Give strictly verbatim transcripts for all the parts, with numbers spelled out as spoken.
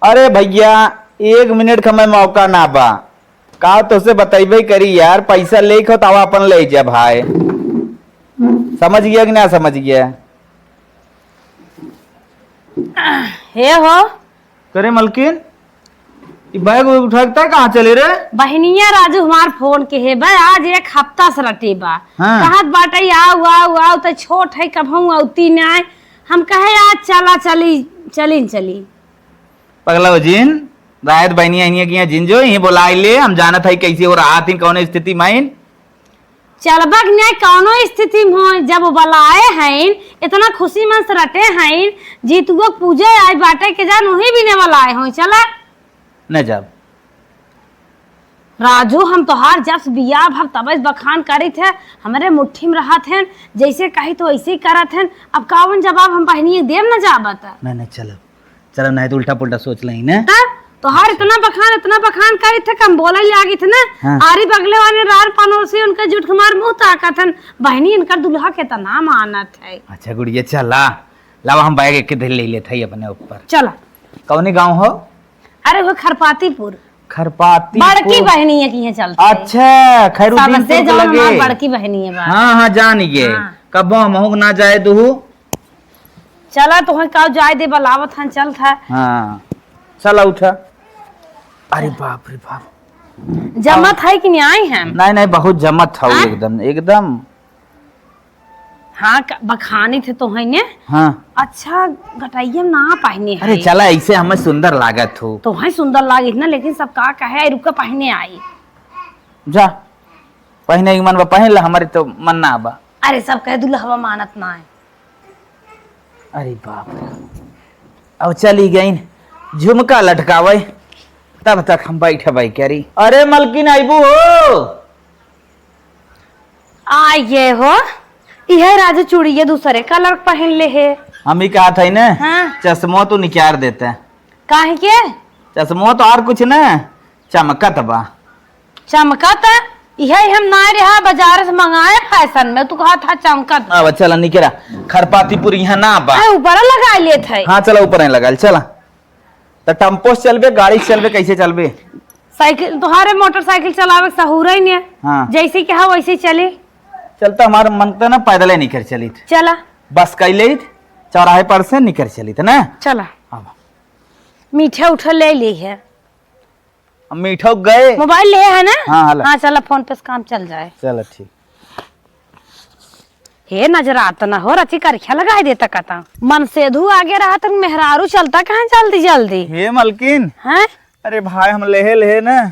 अरे भइया, एक मिनट का मैं मौका ना बा। का तोसे बतइबे करी यार, पैसा लेके हो तो आवा, अपन ले जा भाई। समझ गया कि ना समझ गया? हे हो। करे मलकिन, ई बैग उठा के तै कहाँ चले रे? बहिनिया राजू हमार फोन के हे बा, आज एक हफ्ता से रटे बा। हाँ। कहत बाटे, "आउ, आउ, आउ," त छोट है, कबहूँ अउती नाय। हम कहे, "आज चला, चली, चली, चली।" पगला हो जिन, रायत बहिनिया इनिया किया जिन जो, इहीं बोलाइ ले, हम जानत है कैसे हो रहा थी, कौन स्थिति में। चलबक नहीं कौनो स्थिति में हो, जब वो बलाए हैं, इतना खुशी मन से रटे हैं, जीतुओ के पूजे आई बाटे के जान वही भी ने बलाए हो, चला। न जाब। राजू, हम तोहार जब से बियाह भव तब से बखान करित है, हमरे मुट्ठी में रहत हैं, जैसे कही तो वैसे ही करत हैं। अब कावन जवाब हम बहिनी देव न जाबत। नहीं, नहीं, चलो, चलो, नहीं तो उल्टा पुल्टा सोच लें ना। तब तोहार इतना बखान, इतना बखान करित है, कम बोले लागित है ना। हाँ। आरी बगले वाले रार पनोसी उनका जुट के हमार मुंह ताकत है, बहिनी इनकर दुल्हा के तना मानत है। अच्छा गुड़िया, चला, लावा हम बैग एक के धर ले लेत है अपने ऊपर। चला। कौनी गाँव हो? अरे वो खरपातीपुर। खरपातीपुर। बड़की बहिनी है कि यहाँ चलते हैं। अच्छा, खैरुद्दीन सबसे चौक जौन लगे। हमार बड़की बहिनी है बा। हाँ, हाँ, जान गए। हाँ। कब्बो हमहू के ना जाए दुहू। चला, तोहे का जाए दे, बलावत हन, चल था। हाँ, चला उठा। अरे बाप रे बाप। जमत है कि नहीं आई हम? नहीं, नहीं, बहुत जमत है हाँ? एकदम, एकदम। हाँ, क-, बखानी थे तो है ने। हाँ। अच्छा, गटैया ना पहने अरे है। चला, ऐसे हमें सुंदर लागत हो। तो है सुंदर लागित ना, लेकिन सब का कहे, "आई रुक के पहने आई।" जा, पहने के मन बा, पहन ला, हमारे तो मन ना बा। अरे सब कहे, "दुल्हवा मानत ना है।" अरे बाप रे, अब चली गई झुमका लटकावे, तब तक हम बैठे भाई करी। अरे मलकिन, आइबू हो? आ ये हो, इहे राजू चूड़िया दूसरे कलर पहन ले है। हम ही कहा था ना, हाँ। चश्मो तो निकाल देते। काहे के? चश्मो तो और कुछ ना, चमकत बा। चमकत? इहे हम ना रहा, बाजार से मंगाए फैशन में, तू कहा था चमकत। अब चला निकरा, खरपातीपुर यहाँ ना बा। अरे ऊपर लगा लेत है। हाँ, चला ऊपर ही लगा, चला। त टेम्पो से चलबे, गाड़ी से चलबे, कैसे चलबे? साइकिल, तोहारे मोटरसाइकिल चलावे के सहूर ही नहीं। हाँ। जैसे कि हाँ, वैसे ही चली। चलता हमारे मन तो ना पैदल ही निकर चली। चला। बस कई ले, चौराहे पर से निकर चली, त ना? चला। अब। मीठा उठा ले ली है। अब मीठा गए। मोबाइल ले है ना? हाँ, हाँ, ला। हाँ, चला, फोन पे से काम चल जाए। चला, ठीक। हे नजरात न हो, रची करिखा लगाई देता कता। मन सेधू आगे रहा त मेहरारू चलता कहाँ जल्दी जल्दी। हे मलकिन। हैं? अरे भाई, हम लेहे लेहे ना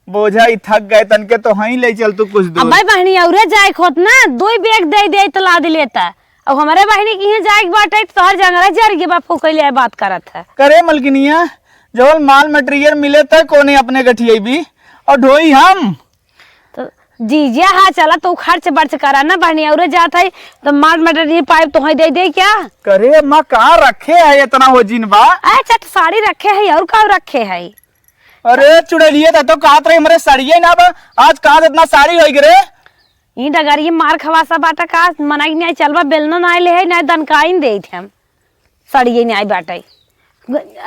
बोझा ही थक गए, तनके तो हई ले चल तू कुछ दूर। अबे बहनी, औरे जाए खोत ना, दो बैग दे दे त लाद लेता। अब हमरे बहनी के यहाँ जाए के बाटे त तोहर जंगला जर के बा फूकैले आए बात करत है। करे मलकिनिया, जवन माल मटेरियल मिले त कोने अपने गठियैबी और ढोई हम। तो जीजा, हाँ, चला, तू खर्च बर्च करा ना, बहनी, औरे जात है, तो माल मटेरियल पाइप तो है दे दे क्या? करे अम्मा, का रखे है इतना हो जिन बा? अच्छा, तो साड़ी रखे है, और का रखे है? अरे चुड़ैलिया, त तो कहत रही, हमरे साड़िये ना बा, आज कहाँ से इतना साड़ी होई रे? ई डगरिये मार खवा सा बाटा का, मना के नहीं चलबा, बेलना ना ले है, ना दनकाइन दे थे हम। सड़िए नहीं आई बाटे।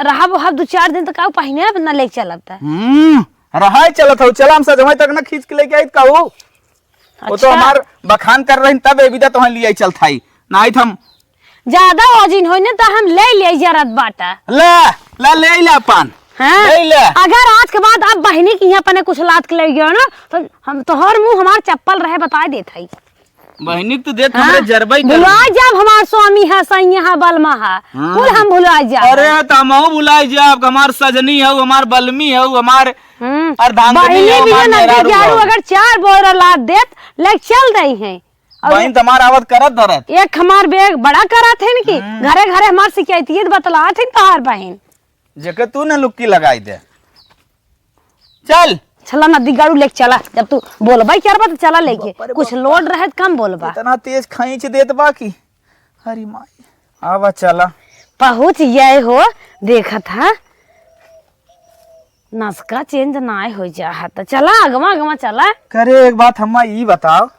रहब वहब दो चार दिन तक आऊ पहिने अब ना लेके चलब त। हम्म, रहाई चलत हऊ, चला हम सजवई तक ना खींच के लेके आइत कहू। वो तो अच्छा। हमार बखान कर रही तब ए विदा तोहन लियाई चलत हई। ना आइत हम। ज्यादा वजन होई ना त हम ले ले जरत बाटा। ला, ला ले ले अपन। हाँ? ले ले। अगर आज के बाद अब बहिनी के यहाँ अपने कुछ लात के ले गयो ना तो हम तोहर मुंह हमार चप्पल रहे बताई देत हई। बहिनी के तो देख हाँ, हमरे जरबई कर भुला जाब हमार स्वामी है, सैया है, बलमा है, हाँ। कुल हम भुला जाब। अरे, त हमहू भुलाइ जाब, हमार सजनी हऊ, हमार बलमी हऊ, हमार हम्म। अर्धांगिनी बहिनी हऊ, भी हमार ना मेहरारू दिगारू हऊ। अगर चार बोरा लाद देत, ले चल दई हैं। और बहिन, त हमार आवत करत धरत। एक हमार बैग बड़ा करत है कि हम्म। घरे घरे हमार शिकायतियत बतलात है तोहार बहिन। जेके तू न लुक्की लगाई दे। चल। चला ना दिगाड़ू लेके चला, जब तू बोलबा ही करबा तो चला लेके। बाप रे कुछ बाप। लोड रहे त कम बोलबा। इतना तेज खींच देत बा कि, अरे माई, आवा चला। पहुँच गए हो, देखत हा, नसका चेंज नाय हो जा हा, त चला अगवा अगवा चला। करे एक बात हम्मा ई बताओ,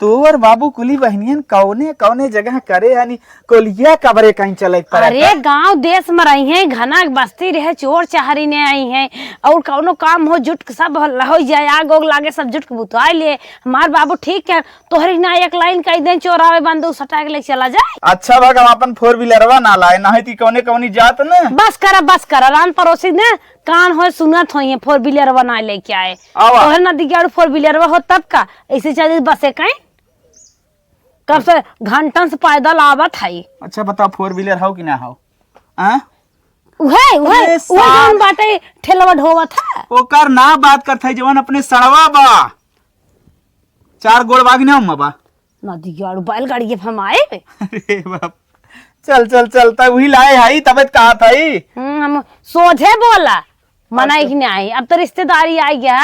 तोर बाबू कुली बहनियन कौने कौने जगह करे हनी, कोलिया कबरे कहीं चले के पड़त अरे है? गाँव देश में रही हैं, घना बस्ती रहे, चोर चहारी ने आई हैं, और कौनो काम हो जुट के सब हो जाए, आग ओग लागे सब जुट के बुतवा ले। हमार बाबू ठीक है, तोहरी ना एक लाइन कह दे, चोरावे बंदूक सटा के ले चला जाए। अच्छा भग हम अपन फोर व्हीलरवा ना लाए, ना है ती कौने कौनी जात न। बस करा, बस करा, रान पड़ोसी ने कान होए सुनत होई है, फोर व्हीलरवा ना लेके आए। आवा। तोहरे ना दिगाड़ू फोर व्हीलरवा हो तब का, ऐसे चली बसे कहीं। कब से घंटन से पैदल आवत है। अच्छा बताओ, फोर व्हीलर हो कि ना हो? हाँ? उहे, उहे, अरे उहे सार। जौन बाटे ठेलवा ढोवत है। ओकर ना बात करत है, जवन अपने सड़वा बा। चार गोड़ बाग ना उम्मा बा। नदी के आड़ू बैलगाड़ी के हम आए। अरे बाप। चल, चल, चल, तब वही लाए हई, तबे त कहत हई। हम्म, हम सोझे बोला। मना अच्छा। ही नहीं आई। अब तो रिश्तेदारी आई गया।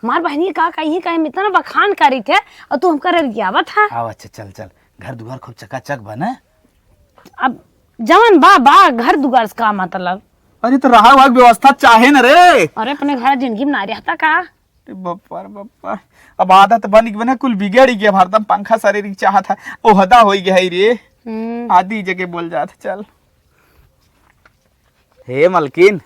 हमार बहनी का कहीं, कहीं हम इतना बखान करी थे और तू हमका रेगियावत है। आओ, अच्छा, चल, चल। घर दुआर खूब चकाचक बा ना? अब जवन बा, बा, घर दुआर से का मतलब? अरे, तो रहा हुआ व्यवस्था चाहे न रे। अरे, अपने घर जिंदगी में ना रहता का? अरे, बप्पा रे बप्पा। अब आदत बन गई ना, कुल बिगड़ गया। हरदम पंखा शरीर की चाहत है, ओहदा हो गया है रे। हम्म। आधी जगह बोल जात, चल। हे मलकिन,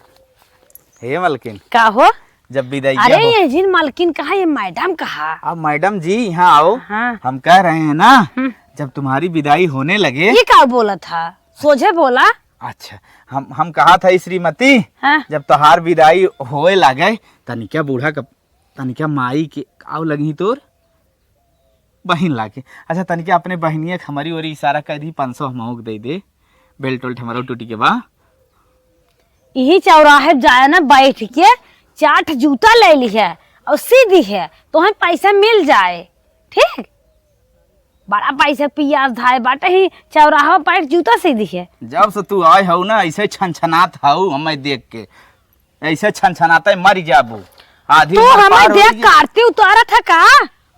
हे मलकिन। का हो? जब विदाई अरे, हो। ये जिन मलकिन कहा, ये मैडम कहा? अब मैडम जी, यहाँ आओ। हाँ। हम कह रहे हैं ना, हम्म। जब तुम्हारी विदाई होने लगे। ये का बोला था? सोझे बोला। अच्छा, हम, हम कहा था श्रीमती, हाँ। जब तोहार विदाई होए लागे, तनिका बूढ़ा का, तनिका माई के, आओ लगी तोर बहिन लागे। अच्छा, तनिका अपने बहिनिया के हमारी ओरी इशारा कर दी, पाँच सौ हमहू के दे दे, बेल्ट उल्ट हमारो टूटी के बा। यही चौराहे जाए ना, बैठ के चाट जूता ले ली है और सी दी है, तोहे पैसा मिल जाए। ठीक, बड़ा पैसा पियास धाए बाटे ही चौराहा बैठ जूता सी दी है। जब से तू आए हऊ ना, ऐसे छनछनात हऊ हमें देख के, ऐसे छनछनाते मर जाबू। आधी तू उम्र हमें पार देख होई। के आरती उतारत है का?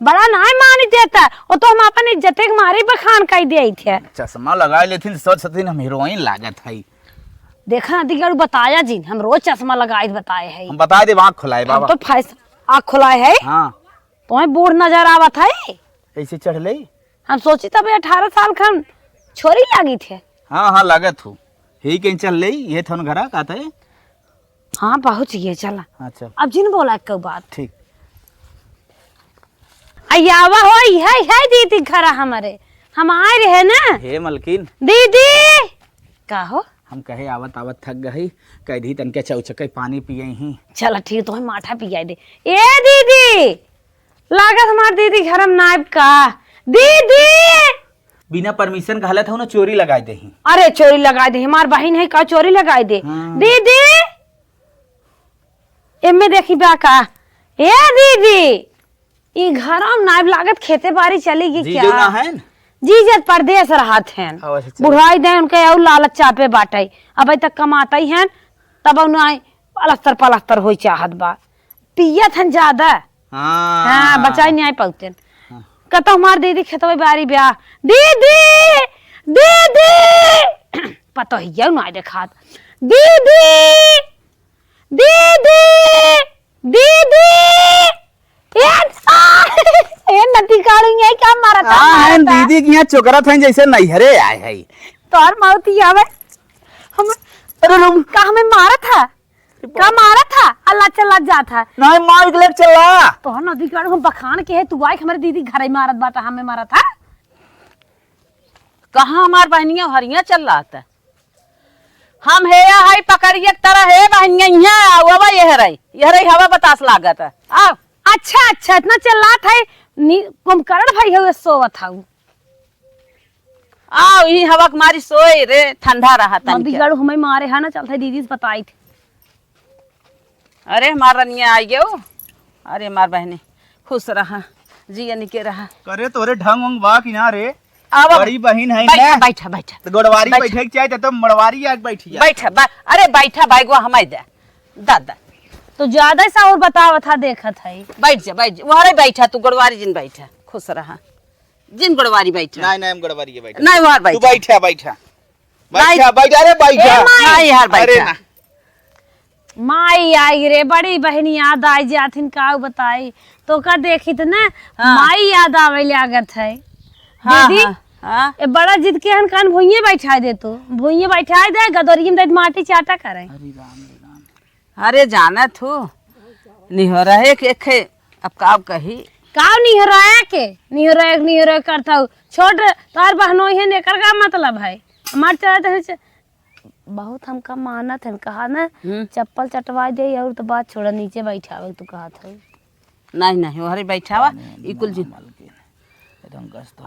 बड़ा नाय मानी देता। वो तो हम अपन इज्जत के मारे बखान कई देइत है। चश्मा लगाए लेथिन, सोच सथिन हम हीरोइन लागत हई। देखा ना, दिगड़ बताया जिन, हम रोज चश्मा लगाए बताए है। हम बताए देब, आँख खुलाए हम बाबा। तो फैस-, आँख खुलाए है। हाँ। तोहे बूढ़ नजर आवत है। ऐसे चढ़ ले। हम सोची तब अठारह साल खन छोरी लागी थे। हाँ, हाँ, लागत हो। ही कहीं चल ले, ये थोन घरा का थे। हाँ, पहुँच गए, चला। अच्छा। अब जिन बोला एक बात। ठीक। अयावा हो, है, है दीदी घरा हमारे। हम आए रहे ना। हे मलकिन। दीदी। का हो? हम कहे आवत आवत थक गई, कह दी तनके चौचके पानी पिए ही। चला ठीक, तोहे माठा पियाई दे। ए दीदी, लागत हमार दीदी घर में नाइब का। दीदी! बिना परमिशन का हालत हो ना, चोरी लगाई दे ही। अरे चोरी लगाई दे, हमार बहिन है का चोरी लगाई दे? हाँ। दीदी! एमे देखी बा का? ए दीदी! ई घरम नाइब लागत खेते बारी चली गई जीजो क्या? ना है न? जीजत परदेस रहत हैं। हाँ, वैसे चलो। बुढ़ाई दे उनके अउ लालच चापे बाटे। अबे तक कमाते हैं, तब उन्हें अलस्तर पलस्तर होई चाहत बा। पियत हैं ज्यादा। हाँ। हाँ, बचाई नहीं आई पौते। हाँ। कतो हमार दीदी खेतवे बारी ब्या। दीदी! दीदी! पतो ही यौ ना देखात। दीदी! दीदी! दीदी! ए, आ! ए, नती काढ़ू, ये का मारत है, हाँ, मारत है? दीदी के यहाँ चोकरत हैं जैसे नैहरे आए हैं। तोर मौती आवे। हम, अरे लोग। का हमें मारत है? का मारत है? अल्लाह चला जात है। नहीं, मार के लेके चला। तोहर नती काढ़ू हम बखान के है, तू आए हमारे दीदी घरे मारत बाटा, हमें मारत है। कहाँ हमार बहनिया हरिया चल रहा था? हम हेया हई पकड़िए के तरह, हे बहनिया, इहाँ आउ, अब यह रही, यह रही हवा बतास लागत है। आउ। अच्छा, अच्छा, इतना चिल्लात है, नी-, कुंभकर्ण भाई हवे सोवत हऊ। आउ, ई हवा के मारी सोए रे, ठंडा रहा तनिक। मदी गड़ू हमें मारे है ना, चलते दीदी से बताई थे। अरे, हमार रनिया आई गयो। अरे, हमार बहनी, खुश रहा, जिया निके रहा। करे तोरे ढंग वंग बा कि ना रे? आवा। बड़ी बहिन है बैठा, ना? बैठा, बैठा। तो गोड़वारी बैठा। बैठे के चाहे तो मड़वारी आके बैठी जा। बैठा, बा-, अरे, बैठा, बैगवा हमारे दे। दा, दा। तो ज्यादा ही साउर बतावत हा, देखत है। बैठ जा, बैठ जा। वहरे बैठा, तू गोड़वारी जिन बैठा। खुश रहा। जिन गोड़वारी बैठा। नहीं, नहीं, हम गोड़वारी के बैठा। नहीं, वहर तू बैठा। बैठा, बैठा। नहीं। बैठा, बैठा, अरे बैठा। ए, माई। नहीं, यार, अरे बैठा। ना। माई आई रे, बड़ी बहिन याद आई जाथिन, काउ बताई। तोका देखित ना, हाँ। माई याद आवे लागत है। हाँ, दीदी, हाँ, हाँ। ए बड़ा जिद के हन कान भुइये बैठाइ दे तू। भुइये बैठाइ दे, गदोरिये में दे माटी चाटा करे। अरे राम रे राम। अरे जानत हूँ, निहोरा है के खे, अब काउ कही। काउ निहोरा है के? निहोरा है, निहोरा करत हूँ। छोट तोहर बहनोई है, एकर का मतलब है? हमार चलत है, बहुत हमका मानत हन, कहा ना, हम्म। चप्पल चटवाइ दे और तो बात छोड़ा, नीचे बैठावे तू कहत हौ। नहीं, नहीं, ओहरे बैठावा, ई कुल जी।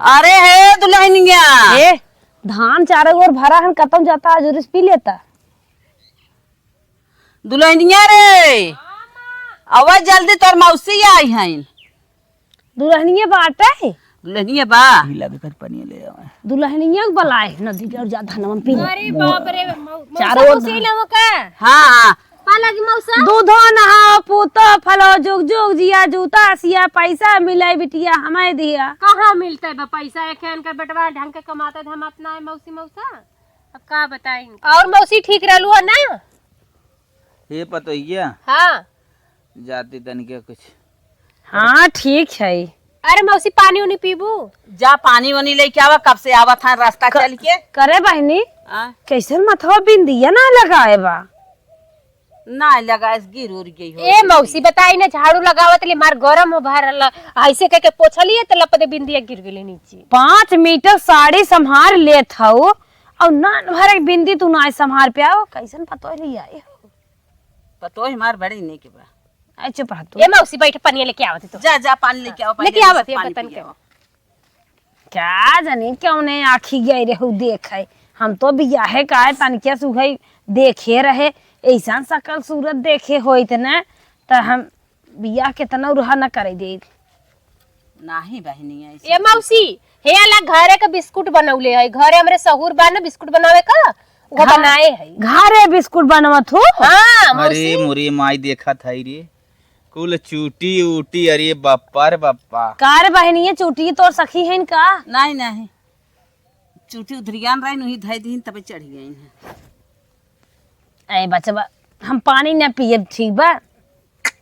अरे हे दुल्हनिया। ए, धान चारों ओर भरा हन, कतौ जाता, आज उरिस पी लेता। दुल्हनिया रे, आवा जल्दी, तोर मौसी आई हइन। दुल्हनिया बाटे? दुल्हनिया बा। पीला के कर पनिया ले आवे। दुल्हनिया के बलाए, नदी के और जा धनवा में पी ले। अरे बाप रे, मौ-, मौसा चारों ओर मौसी धान। लमो का? हाँ, हाँ। का लगी मौसा? दूधो नहाओ, पूतो फलो, जुग जुग जिया, जूता सिया, पैसा मिले बिटिया हमें दिया। कहाँ मिलते बा पैसा? एक है इनकर बेटवा ढंग के कमाते धमात ना है मौसी मौसा। अब का बताई? और मौसी ठीक रहलू है ना? हे पतोहिया। हाँ। जाती तनिके कुछ। हाँ, ठीक है। अरे मौसी, पानी उनी पीबू? जा पानी उनी लेके आवा, कब से आवत है रास्ता क-, चल के। करे बहिनी, हाँ? कैसन मथवा बिंदिया ना लगाए बा? ना लगाए, गिर उर गई हो। ए मौसी, बताई ना, झाड़ू लगावत ले मार गरम हो भरल, ऐसे कह के पोछलिए तो लपदे बिंदिया गिर गेले नीचे। पाँच मीटर साड़ी संभार लेत हऊ और नान भर एक बिंदी तू ना संभार पे आओ, कैसन पतोह ले आई हो? पतोह हमार बड़ी नीक बा। आई चुप रह तू। ए मौसी, बैठ, पनिया लेके आवत तो। जा, जा, पानी लेके आओ, लेके पानी आवत, ये पानी बतन पी के। आओ। क्या जानी कौने आँखी गई रहू देखे। हम तो बियाहे का है, तनके सुहई देखे रहे, ऐसन सकल सूरत देखे होइत न, त हम बियाह केतना उरहा न करे देत। नाही बहिनी, ऐसे ए मौसी, हे आला घरे के बिस्कुट बनौले है, घरे हमरे सहूर बा न बिस्कुट बनावे का, वो घ-, बनाए है। घरे बिस्कुट बनवत हो? हाँ, अरे मौसी। मोरे माई देखत है रे, कुल चूटी ऊटी, अरे बप्पा रे बप्पा। का रे बहिनिया, चूटी तोर सखी हइन का? नहीं, नहीं, चूटी उधरियान रही, उही धई दीन, तबे चढ़ गई है। ए बचवा, हम पानी न पियब, ठीक बा?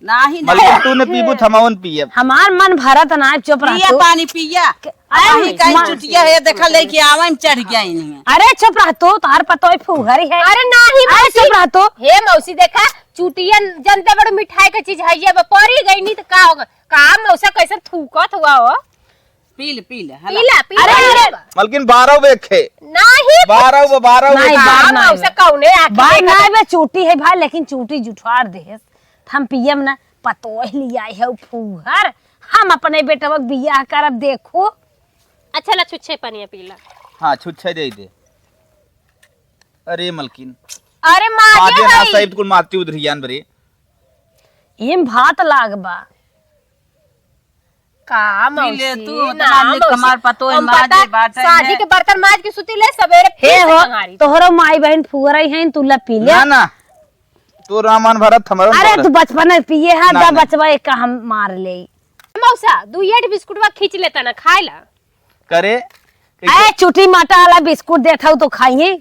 नाही, नाही। मलकिन, तू न पीबू, थमावन पियब। हमार मन भरत ना, चुप रह पिया तू। पानी पिया। के-, अरे, अरे, कहीं मा-, चुटिया है, देखा लेके आवे, हम चढ़ गया इन्हीं। अरे, चुप रह तू, तोहार पतोह फूहरी है। अरे, नाही, अरे, मौसी। चुप रह तू। हे मौसी, देखा, चुटिया जनते बड़ो मिठाई के चीज है, ये अब परी गई नहीं तो का होगा? का मौसा कैसे थूकत हुआ हो? पी ले, पी ले, हला। पी ले, पी ले, अरे, पी ले। मलकिन, बारह बे खे। नाही। बारह बे, बारह बे नहीं, खे। बार का नहीं मौसा बे। कौने आके बार देखा? नहीं बे, चूटी है भाई, लेकिन चूटी जुठार दे। हम पियम ना, पतोह लिया है फूहर, हम अपने बेटवा के बियाह करब, देखो। अच्छा ला, छुच्छे पनिया पी ला। हाँ, छुच्छे दे दे। अरे मलकिन। अरे माँ माजे ना है। सहित कुल माती उधरियान बरे। एम भात लाग बा। का पी ले मौसी, तू, ना उतना आदमी मौसी, कमार पतोह हम माजे पता, बाटे शादी है। के बर्तन माज के सुती ले, सवेरे हे फिर से हो, संहारी। तोहरो माई बहन फुअरई हैं, तू ला पी ले। ना, ना, तोर मन भरत, हमरो अरे, भरत। तू बचपन में पिए है, ना, दा ना। बचवा एक का हम मार ले। मौसा, दू एठ बिस्कुटवा खींच लेता ना, खाए ला। करे, अरे, चुटी माटा वाला बिस्कुट देत हऊ तो खाइए।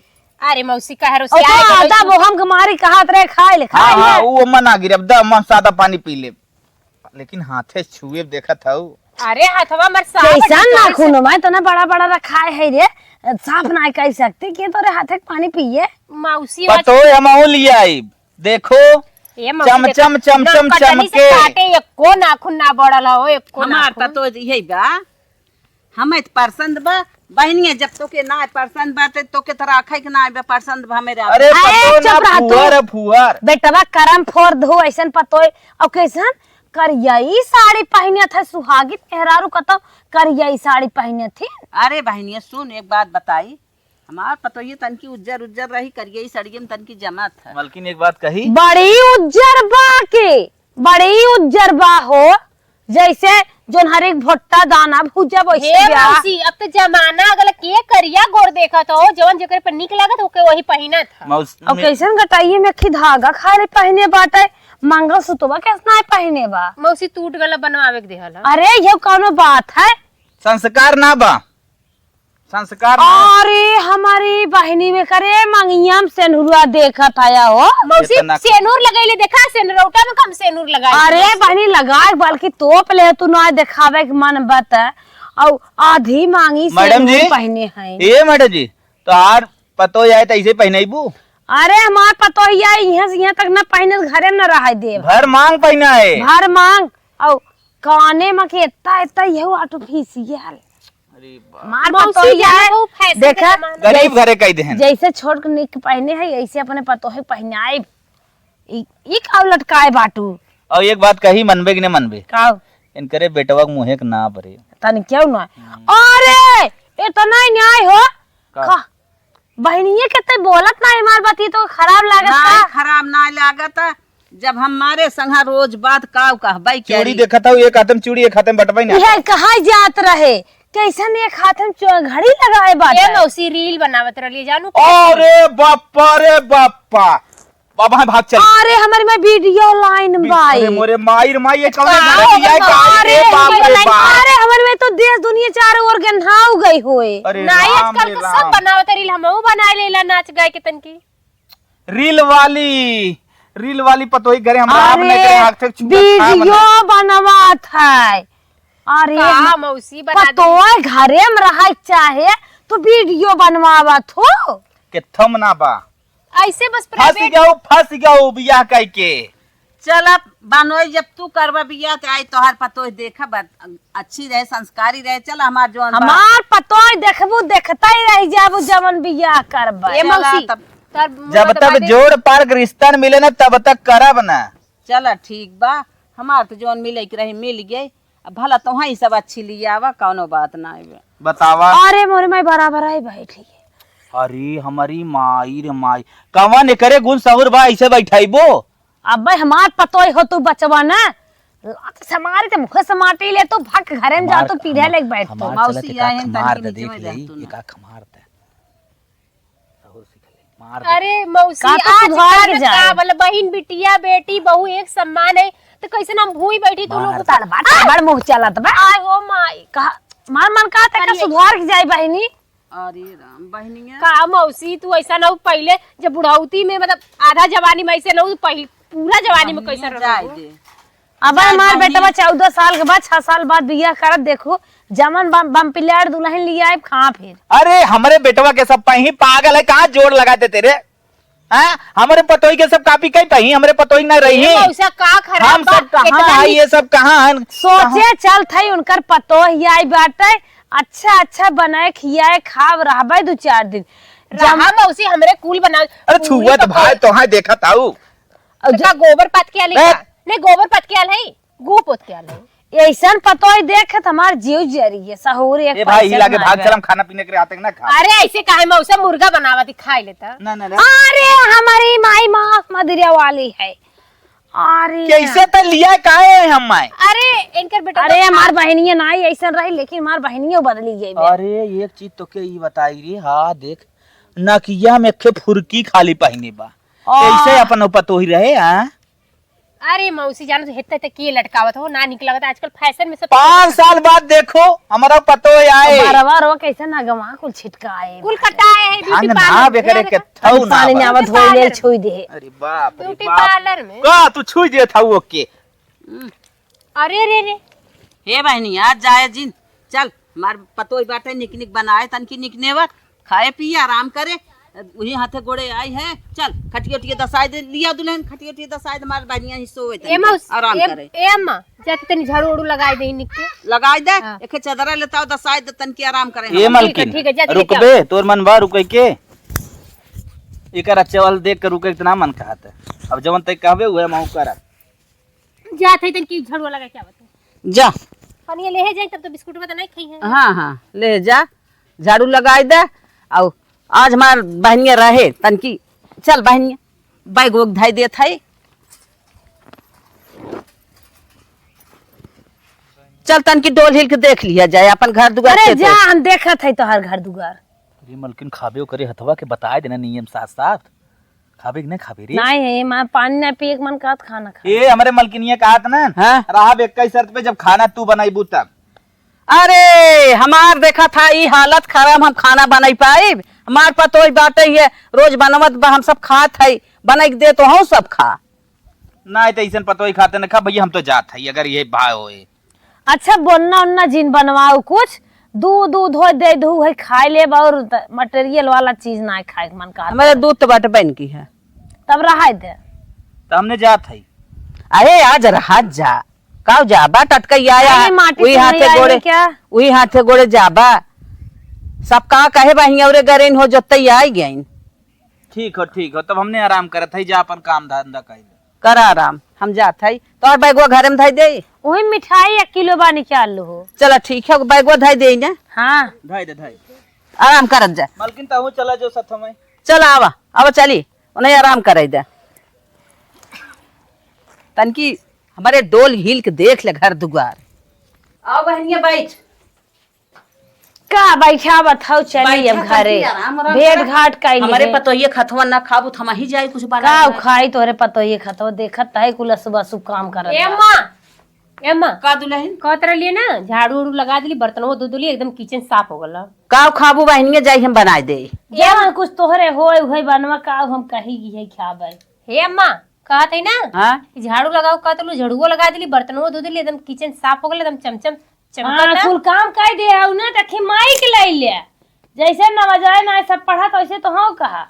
अरे, मौसी, कह रो ओ, से तो आए आदा बोहम के मारी कहत रहे, खाए ले, हाँ, खाए हाँ, ले। वो मन आ गिरे, अब दा, हम सादा पानी पी ले। लेकिन हाथे छुए देखत हऊ। अरे, हथवा मर साफ कैसन है, नाखून, मैं तो ना बड़ा बड़ा रखाए है रे, साफ ना कर सकते, के तोरे हाथे के पानी पिए। मौसी पतोय हम आऊ लिया आई, देखो, ए मौसी चम, देखो, चम, चम, चम, नौकटनी से चमके। काटे, एको नाखून ना बड़ल हो, एको हमार नाखून। पतोय यही बा, हमें तो पसंद बा, बहिनिया, जब तोके ना पसंद बा, ते तोके तो राखे के ना बा पसंद बा, हमें राखे। अरे, अरे, पतोय ना, चुप रह तू। फुहर, फुहर। बेटवा करम फोड़ दहु, ऐसन पतोय, और कैसन करियाई साड़ी पहिने थे, सुहागिन मेहरारू कतो करियाई साड़ी पहिने थे। अरे बहिनिया, सुन, एक बात बताई, हमार पतोहिए तनकी उज्जर उज्जर रही, करियाई साड़िये में तनकी जमा था। मलकिन, एक बात कही। बड़ी उज्जर बा के, बड़ी उज्जर बा हो, जैसे जोन हर एक भुट्टा दाना भूजा वैसे हे बा। मौसी, अब तो जमाना अगला के करिया गोर देखत हो, जवन जेकरे पर निक लागत ओके वही पहिनत ह। मौस-, और में कैसन गटाइए में अखी धागा खाली पहिने बाटे, मंगलसूत्रवा कैसना है पहिने बा। मौसी टूट गला बनवावे के देहल ह। अरे ये कौनो बात है? संस्कार ना बा। संस्कार ना। अरे, हमारी बहिनी में करे मंगिया में सेनुरवा देखत आया हो। मौसी, इतना सेनुर लगइले, देखा, सेनुरौटा में कम सेनुर लगाए। अरे, बहिनी लगाए, बल्कि तोप ले तू ना देखावे के मन बत। अउ आधी मांगी मैडम सेनुर जी, पहने हैं। ए मैडम जी, तोहार पतोह आए त ऐसे पहनैबू? अरे, हमार पतोह आए, यहाँ से यहाँ तक न पहने, घरे न रहे देव। भर मांग पहना है। भर मांग, अउ काने में के इतना, इतना यहू artificial। अरे बाप। मार मौसी पतोहिया जाने है। वो फैशन के देखा, जमाना। गरीब घरे कह देहन। जैसे छोट के निक पहने है, ऐसे अपने पतोहे पहनाए। ई, ई का लटकाए बाटू? और एक बात कही, मनबे कि नहीं मनबे? का? इनकरे बेटवा के मुँहे के ना बरे। तनी क्यों ना? हम्म। अरे, इतना ही न्याय हो। का? खा, बहनिये के ते बोलत ना, हमार बती तो खराब लागत ना, का? खराब ना लागत। जब हमारे संगा रोज बात काव कहबै चूड़ी करी। देखत हऊ, एक हाथ में चूड़ी, एक हाथ में बटबै ना। यह कहा जात रहे, कैसन एक हाथ में चो-, घड़ी लगाए बाटे। ए मौसी, reel बनावत रहली जानू। अरे बापा रे बापा, बाबा है भाग चल। अरे हमर में video line बी-, बाई। अरे मोरे माई रे माई, ये कौन का घर हो भी आए गया? का? अरे अरे बाप रे बाप। अरे हमर में तो देश दुनिया चारों ओर गन्हाउ गई होए। अरे ना, राम आजकल रे का सब राम। बनावत reel, हमहू बनाए लेला नाच गाए के तनकी। Reel वाली, reel वाली पतोही घरे हम राम अरे, नहीं करे, आँख से छुए खाए video बना। बनवात है। अरे, का म-, मौसी बना दी? पतोह घरे में रहे चाहे, तो video बनवावत हो। के थम ना बा। ऐसे बस फंस private गऊ, फंस गऊ बियाह कई के। चल अब बनोई, जब तू करबा बियाह त आई तोहार पतोह देखब, अच्छी रहे, संस्कारी रहे। चल हमार जौन बा। हमार पतोह देखबू, देखता ही रह जाबू जवन बियाह करबा। ए चला मौसी, तब। तोर मुँह जब तो तक बाटे। जोड़ पार के रिश्ता न मिले ना, तब तक करब ना। चला ठीक बा, हमार तो जौन मिले के रही मिल गए। अब भला तोहई सब अच्छी लियावा, कौनो बात ना आवे। बतावा। अरे मोरे माई बराबर आई बैठी है। अरे हमारी माई रे माई, कवन एकरे गुण सहूर बा, ऐसे बैठाइबो? अबे हमार पतोह हो तू बचवा ना, लात से मारी ते मुँह से माटी ले तू, भक घरे में जा हमार, तू पीढ़े हमार, लेके बैठ तू। हमार मौसी चलत एका आए हैं, खमार तनकी दे बीच देख में ले, जा तू ना। एका खमार दे। सहूर सीख ले, मार दे। अरे मौसी, का तो आज सुधार कल के जाए। का बोले, बहिन, बिटिया, बेटी, बहू एक समान है, तो कैसे हम भूई बैठी तू लोग मार। ऊपर? तड़बा, तड़बड़ मुँह चलत बा। आय हो माई। कहा, मार मन का तक अरे सुधार के जाए बहिनी। अरे राम, बहिनिया। का मौसी, तू ऐसा ना हो, पहिले जब बुढ़ौती में, मतलब, आधा जवानी में ऐसे ना हो, पहिले पूरा जवानी में बहिनिया कैसे जाए रहो? दे। अब जाए हमार बहिनी। बेटवा चौदह साल के बाद, छह साल बाद बियाह करत, देखो, जमन बम, बम पिलाड़ दुल्हन लिया आए, कहाँ फिर? अरे, हमरे बेटवा के सब पही पागल है, कहाँ जोड़ लगा देते रे? हाँ? हमरे पतोही के सब copy कई पही, हमरे पतोही ना रही। ये मौसा का खराब हम बा? सब कहाँ इतना है, नि- ये सब कहाँ है? सोचे कहाँ? चल थई उनकर पतोह आई बाटे, अच्छा अच्छा बनाए खियाए खाब रहबे दू चार दिन। रहा जम- मौसी हमरे कुल बना अरे पूरी छुआ तो पतोह। भाई तोहार देखत आऊ। और तो का गोबर पात के आले ए? का? नहीं गोबर पात के आल है, गो पोत के आल है। ऐसन पतोह देख त हमार जीव जरी है, सहूर एक ए भाई, पैसा हिला के ना भाग, है। चल, हम खाना पीने के लिए आते हैं ना, खा। अरे, ऐसे काहे मौसा मुर्गा बनावा थी, खाई लेता। ना, ना, ना। अरे, हमारी माई माफ मदिरा वाली है। अरे। कैसे त लिया काहे है हम माई? अरे, इनकर बेटा अरे, तो हमार खा- बहनिया ना ही ऐसन रही, लेकिन हमार बहनियों बदली गई बे। अरे, एक चीज तो के ई बताई रे, हाँ, देख, नकिया में एक फुरकी खाली पहिने बा। आ। कैसे अपन पतोही रहे, हाँ? अरे मौसी, जानो तो हेत्ते हेत्ते के लटकावत हो, ना निक लगत। आजकल fashion में सब पाँच साल बाद देखो, हमारा पतोह आए। बरवा रो कैसे ना गवा कुल छिटकाए। कुल कटाए है, beauty ढंग parlour ना में। बेकरे के थौ ना पानी बा। में आवा, धोई ले, beauty parlour। छुई दे। अरे बाप रे beauty बाप। Parlour में। का तू छुई दे था वो के? हम्म। अरे रे रे। हे बहनी, आज जाए जिन, चल, हमार पतोह बाटे, निक निक बनाए, तनकी निक नेवर, खाए पिए, आराम करे, उही हाथे गोड़े आई है। चल, खटिया उटिया दसाए दे, लिया दुल्हन, खटिया उटिया दसाए दे, हमार बढ़िया ही सोए ए तनी, मौस-, आराम ए, करे। ए अम्मा, जा त तनी झाड़ू उड़ू लगाए दे निक के। लगाए दे, हाँ। एक चदरा लेता हो, दसाए दे, तनकी आराम करे ए हम। मलकिन, ठीक है, ठीक है, जा, जा, रुकबे, जा। तोर मन बा रुके के? एकर अच्छा वाला देख के रुके इतना मन कहत है। अब जवन तय कहबे, उहे हम करब। जात है तनकी झड़ुआ लगा के आवत है। जा। पनिया लेहे जाई तब तो बिस्कुट में तो नहीं खाई है। हाँ, हाँ, ले जा, झाड़ू लगाई दे। आउ आज हमार बहनिया रहे तनकी, चल बहनिया, बैग वैग धई देत है। चल तनकी डोल हिल के देख लिया जाए अपन घर दुआर अरे के जा, तो। हम देखत है तोहर घर दुआर। अरे मलकिन, खाबे ओकरे हथवा के बताए देना नियम साफ साफ। खाबे कि नहीं खाबे रे? नहीं है, माँ पानी नहीं पिए के मन कहत खाना खा। ए, हमरे मलकिनिया कहत ना, हाँ? रहब एक ही शर्त पे, जब खाना तू बनाइबू तब। अरे, हमार देखा था ई हालत खराब, हम खाना बनाई पाइब? हमार पतोही बाटे है, रोज बनवत बा, हम सब खात हई, बनाई के दे तो हम सब खा। ना, तो ऐसन पतोही खाते न खा भैया, हम तो जात हई, अगर ये भाव होए। अच्छा, बोन्ना उन्ना जिन बनवाओ कुछ, दूध दूध हो दे दू है, खाए लेब और त-, मटेरियल वाला चीज ना खाए के मन का। हमारे दूध तो बाटे बन की है। तब रहाय दे। तो हमने जात हई। अरे, आज रहा जा, काव जाबा, टटकई आया, अरे, माटी वही से हाथे नहीं आए गोड़े, हैं क्या? वही हाथे गोड़े जाबा। सब का कहे बा, हियाँ उरे गरेन हो, जत्तई आई गइन। ठीक हो, ठीक हो, तब हमने आराम करत हई, जा अपन काम धंधा कइल। कर आराम, हम जात हई। तोर बैगवा घरे में धई देई। वही मिठाई एक किलो बा, निकाल लो हो। चला, ठीक है, बैगवा धई देई ना। हाँ। धई दे, धई। आराम करत जा। मलकिन, तहू चला जो साथ में। चला, आवा, आवा, चली। उन्हें आराम कराई दे। तनकी हमारे डोल हिल के देख ले घर दुआर। आओ बहनिया, बैठ। का बैठावत हौ, चली अब बैठा घरे। तनकी आराम, आराम भेंट करा। घाट कइली हमारे है। पतोहिए खतवा ना खाबू, त हम ही जाई कुछ बना का बनाए। खाई तोहरे पतोहिए खतवा, देखत है कुल सुबह शुभ काम करत ए बा। माँ, ए माँ, का दुलहिन? कहत रहलिए ना, झाड़ू उड़ू लगा देली, बर्तनवो धो देली, एकदम किचन साफ हो गल। का खाबू बहनिया, जाई हम बनाए दे। ए माँ, कुछ तोहरे होए, उहे बनवा का हम कही है खाबे। हे अम्मा, कहत है ना, हाँ? कि झाड़ू लगाओ, कहत लो, झाड़ुओ लगा देली, बर्तनवो धो देली, एकदम किचन साफ हो गल, एकदम चमचम हाँ, चमकता। कुल काम कइ दे हऊ ना, त खिमाई के लइ ले। जैसे नवजाए ना सब पढ़त, वैसे तो हऊ कहा।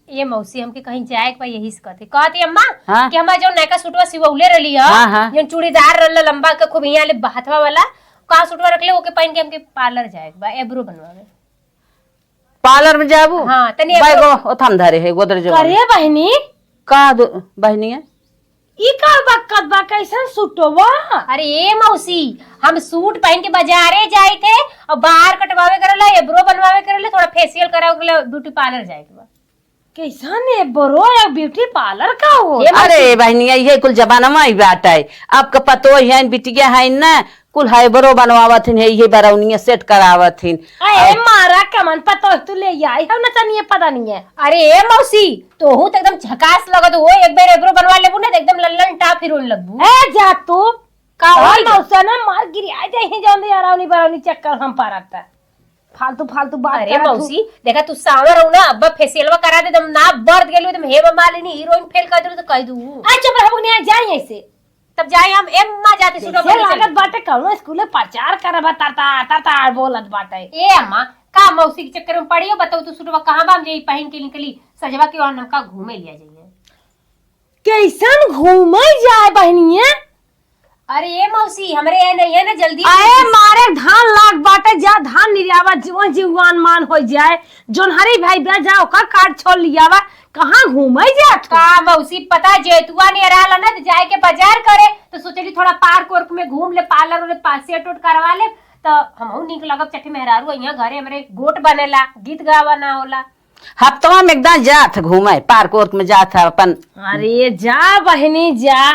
ए मौसी, हमके कहीं जाए के बा, यही से कहते। कहती अम्मा हाँ? कि हमार जो नयका सूटवा सिवौले रहली ह, हाँ, हाँ। जौन चूड़ीदार रहल लंबा के खूब हियाँ ले हथवा वाला, का सूटवा रखले, ओके पहन के हमके पार्लर जाए के बा, एब्रो बनवावे। पार्लर में जाबू? हाँ, तनी बैगो ओथम धरे है, गोदरेज करे में। बहिनी। का दो-, बहिनी है? ई का बकत बा, कैसन सूटवा? अरे ए मौसी, हम सूट पहन के बाजारे जाइत है और बार कटवावे करला, एब्रो बनवावे करला, थोड़ा फेशियल करावे करला, ब्यूटी पार्लर जाए के बा। कैसन एब्रो या ब्यूटी पार्लर का हो? ए मौसी। अरे बहनिया, ये कुल जमाना में ही बात है। आपका पतो है, बिटिया है ना, कुल हाईब्रो बनवावत हिन, हे इहे बरौनिया सेट करावत हिन। अरे और मारा कमन पतोह तू ले आई हौ नचनिया पदनिया। अरे ए मौसी, तोहू त एकदम झकास लगत हो, एक बेर एब्रो बनवा लेबू ना त एकदम लल्लन टाप हीरोइन लगबू। ए जा तू। का और होई? मौसा ना मार गिरी आ जाई है जौन यार अरौनी बरौनी चक्कर हम पारत। फालतू फालतू बात अरे करत हूँ। मौसी, देखा तू सावर हो ना, अब फेशियलवा करा दे, एकदम ना बर्द गेलू, एकदम हेमा मालिनी हीरोइन फेल कर देलू तो कह दू। आ चुप रह बकनिया, जाई ऐसे। तब जाए हम, ए अम्मा जाते सूटवा जैसे पहन के लागत चली। बाटे कौनो स्कूले प्रचार करबा, तरतार, तरतार बोलत बाटे। ए अम्मा, का मौसी के चक्कर में पड़ी हो? बताओ तू सूटवा कहाँ बा, हम यही पहन के निकली, सजवा के और हमका घूमे लिया जाइए। कैसन घूमे जाए बहनिया? अरे ए मौसी, हमरे यहाँ नहीं है ना, जल्दी। अरे मारे धान लाग बाटे, जा धान निरियावा, जीवन जीवान मान हो जाए। जोन हरी भाई बे जा, ओकर कार्ड छोड़ लियावा, कहाँ घूमे जात हो? का मौसी, पता जेतुआ नियर आला ना, त जाए के बाजार करे, त सोचली थोड़ा पार्क उर्क में घूम ले, पार्लर उर्लर पा-, सेट उट करवा ले, त हमहू नीक लगब। चट्टी मेहरारू यहाँ घरे हमरे गोट बनेला, गीत गावा ना होला। हफ्तवा में एक दान जात घूमे, पार्क उर्क में जात है अपन। अरे जा बहिनी जा,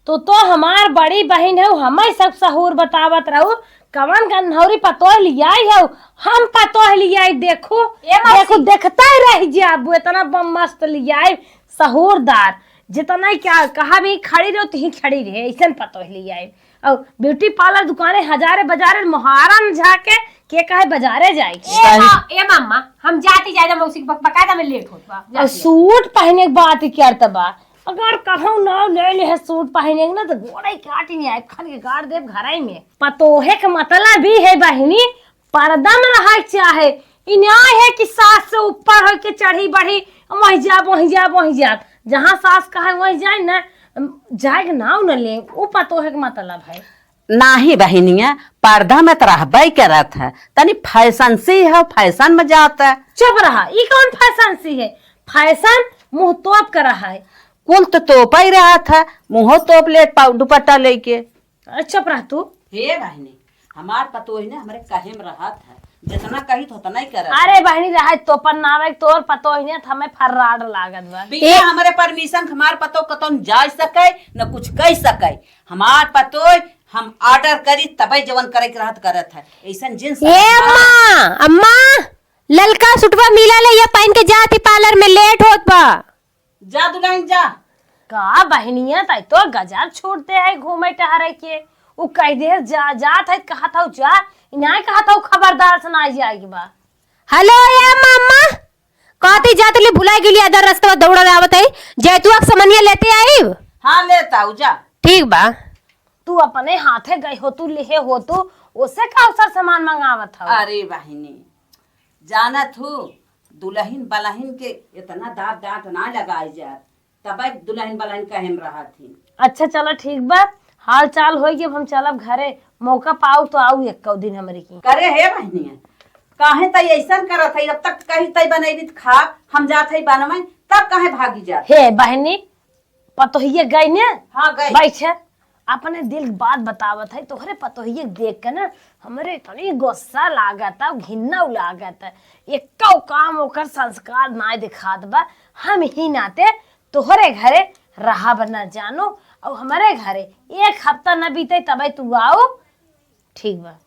तू तो हमार बड़ी बहिन हऊ, हमें सब सहूर बतावत रहू। कवन गन्हौरी पतोह लियाई हऊ, हम पतोह लियाई। देखू, ए मौसी। देखू, देखता ही रह जाबू, इतना बम मस्त लियाई, सहूरदार। जितना ही क्या कहा भी खड़ी रहो, तुही खड़ी रहे, ऐसन पतोह लियाई। और ब्यूटी पार्लर दुकाने हजारे बजारे मोहारा में जाके के कहे बजारे जाए के। ए, सही। हाँ, ए मम्मा, हम जाती ज्यादा मौसी के बक-, बकायदा में लेट होत बा, और जाती। सूट पहने के बात ही करत बा। अगर कहूँ नाव ले ले है सूट पहने के ना, तो गोड़े काटी नहीं आए, खान के गाड़ देब घराई में। पतोहे के मतलब भी है बहिनी, पर्दा में रहे के चाहे। ई न्याय है कि सास से ऊपर होके चढ़ी बढ़ी, वहीं जाब, वहीं जाब, वहीं जाब। जहाँ सास कहे वहीं जाए ना, जाए के नाव न ले, वो पतोहे के मतलब है। नाही बहिनिया, पर्दा में त रहबे करत है, तनी फैशन से है, फैशन में जात है। चुप रहा, ई कौन फैशन से है? फैशन मुंह तोप कर रहा है। कुल तो तोपा ही रहत है, मुंहो तोप लेत पाउ दुपट्टा लेके। अरे चुप रह तू। हे बहिनी, हमार पतोह ने हमरे कहे में रहत है, जितना कही तो उतना ही करत अरे है। बहिनी, रहे तोपन नावे, तोर पतोह ने त हमें फर्राड लागत बा। बिना हमरे परमिशन के हमार पतोह कतौ न जा सके, न कुछ कह सके। हमार पतोह हम ऑर्डर करी तबे जवन करे के रहत करत है। ऐसन जिन ए अम्मा, अम्मा, ललका सुटवा मिला ले, ये पहन के जाती पार्लर में, लेट होत बा। जा दुल्हन जा। का बहनिया, ताई तो गजब छूट दे है घूमे टहरे के। उ कह दे, जा, जात है, कहत हौ, जा, इन्हें कहत हौ, खबरदार से ना जाए के बा। हेलो, ए मामा, कहती जात ले भुलाए गेली, आधा रास्ता दौड़ल आवत है, जैतुआ के समनिया लेते आई। हाँ, लेता आऊ, जा। ठीक बा। तू अपने हाथे गई हो, तू लिहे हो, तू ओसे का अवसर सामान मंगावत हौ? अरे बहिनी, जानत हूँ, दुलहिन बलहिन के इतना दाब डांट ना लगाई जात, तबै दुलहिन बलहिन कहे में रहत ही। अच्छा, चला ठीक बा, हाल चाल होई के अब हम चलब घरे, मौका पाऊ तो आऊ एक दिन हमरे की। करे हे बहिनिया, काहे तै ऐसन करत है? अब तक कही तै बनैबी त खा, हम जात है बनवै, तब काहे भागी जात? हे बहिनी, पतोहिए गई ने? हाँ, गई। बैठे, अपने दिल के बात बतावत है। तोहरे पतोहिए के देख के ना हमरे इतनी गुस्सा लागत है, घिन्ना लागत है। एको काम ओकर संस्कार ना दिखात बा। हम ही नाते तोहरे घरे रहब न जानो, और हमरे घरे एक हफ्ता न बीते तबे तू आओ। ठीक बा।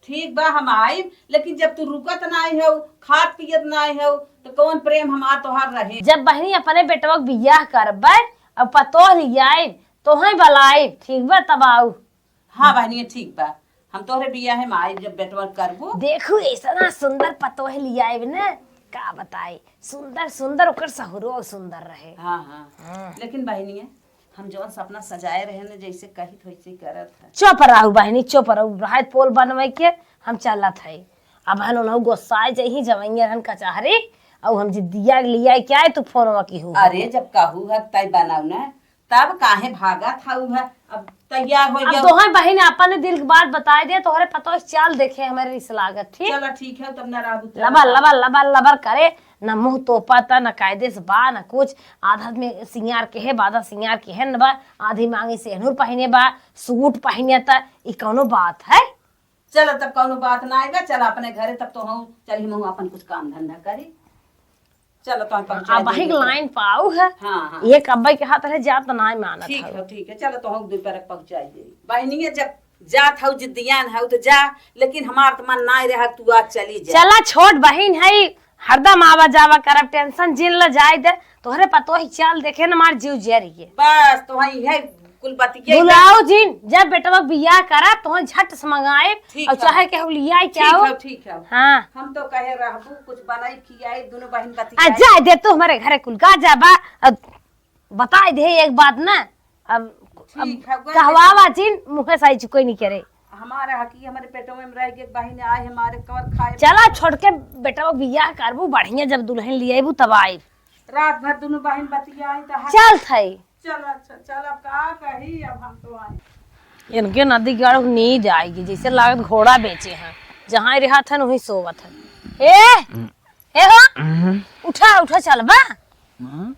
ठीक बा, हम आइब, लेकिन जब तू रुकत नाई हौ, खात पियत नाई हौ, तो कौन प्रेम हमार तोहार रहे? जब बहिनी अपने बेटवा के बियाह करबै, अब पतोह लियाइब, तोहई बलाइब, ठीक बा, तब आऊ। हाँ बहिनी, ठीक बा, हम तोहरे बियाहे में आइब, जब बेटवा करबू। देखू, ऐसा सुंदर पतोह लियाइब न, का बताई, सुंदर सुंदर, ओकर सहुरो सुंदर रहे। हाँ, हाँ। हाँ। लेकिन बहिनिया, हम जौन सपना सजाए रहे न, जैसे कहित वैसे करत है। चुप रहू बहिनी, चुप रहू। रहत पोल बनवे के हम चलत है। अब हन उन्हों गोसाए जही जवैया रहन कचहरी, और हम जिद्दिया लिया क्या है तू फोनवा की हो। अरे, जब कहू है तय बनाऊ न, तब काहे भागत हऊ है? अब तैयार हो अब गया। तोहर बहिन अपन दिल की बात बताए दे, तोहरे पतोह चाल देखे हमारे रिस लागत, ठीक? चलो ठीक है, तब ना रहू तो लबर, लबर, लबर, लबर करे। न मुँह तोपत, न कायदे से बा, न कुछ। आधा में सिंगार के है बा, आधा सिंगार के है न बा। आधी मांगी सेनुर पहिने बा, सूट पहिने, त ई कौनो बात है? चलो, तब कौनो बात ना आएगा। चल अपने घरे, तब तो हम चली, हम अपन कुछ काम धंधा करी। चलो, तो हम पहुँचा अब देंगे। लाइन पाऊ है। हाँ, हाँ। ये कब्बे के हाथ रहे, जा तो ना मानत ठीक हऊ। है, ठीक है। चलो, तो हम दो पर पहुँचा दे। बहनिया, जब जात हऊ, जिद्दियान हऊ, तो जा, लेकिन हमार तो मन ना रहा, तू आज चली जा। चला, छोट बहिन है, हरदम आवा जावा करब, tension जिन ल जाए दे। तोहरे पतोही चाल देखे न मार जीव जरिए। बस तोहई है कुल बतिये। भुलाओ जिन, जब बेटवा बियाह करा तोहई झट से मंगाए। ठीक और है। चाहे केहू लियाई ठीक चाहो। है, ठीक है। हाँ। हम तो कहे रहबू कुछ बनाई खियाई दोनों बहिन आ बतियाई। जाए दे तू हमारे घरे कुल का जाबा। अब बताए दे एक बात ना। अब, अब ठीक है, वो कहवावा जिन मुँहे साई चुकोई नहीं करे। हमारे हकी हमारे पेटों में रह गए बहिन आए हमारे कवर खाए। चला छोटके बेटवा बियाह करबू बढ़िया जब दुलहिन लियाबू तब आइब। रात भर दोनों बहिन बतियाई त हर चल थई। चल अच्छा चल अब का कही अब हम तो आए। इनके नदी गढ़ नींद आएगी जैसे लागत घोड़ा बेचे हैं जहाँ रहत हैं वहीं सोवत हैं। ए ए हो, उठा, उठा, चलबा। हम्म।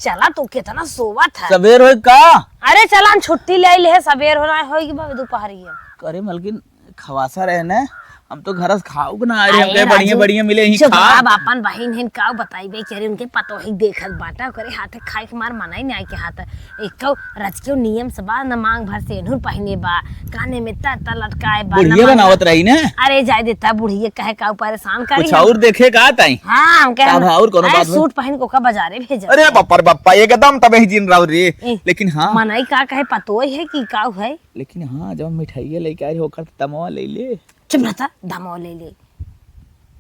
चला, तू कितना सोवत है। सबेर होई का? अरे चला, हम छुट्टी ले ले, सबेर होना होई कि बा दुपहरिया। अरे मलकिन, खवासा रहे न, हम तो घर से खाऊ के ना आए रहे, हम अरे कहे बढ़िया राजू, बढ़िया मिले ही चुप खा। अब अपन बहिन हिन का बताइबे कि अरे उनके पतोही देखत बाटा, ओकरे हाथे खाए के मार मना ही नहीं आए के हाथ। एको रजकेउ नियम से बा, न मांग भर सेनुर पहिने बा, काने में तर तर लटकाए बा, न बुढ़िया मंगल बनावत रही ने। अरे जाए देता बुढ़िया कहे का परेशान करी कुछ हम। और देखे का ताई? हाँ, हम कहे का हम, भा और कोनो अरे बात बा? सूट पहिन के ओका बाजारे भेजब। अरे बाप रे बापा, एकदम तबे ही जिन राउर रे। ए, लेकिन हाँ। मनई का कहे पतोय है कि काउ है? लेकिन हाँ, जब मिठाइया लेके आए हो, ओकर दमवा ले ले। चुप रहता, दमवा ले ले।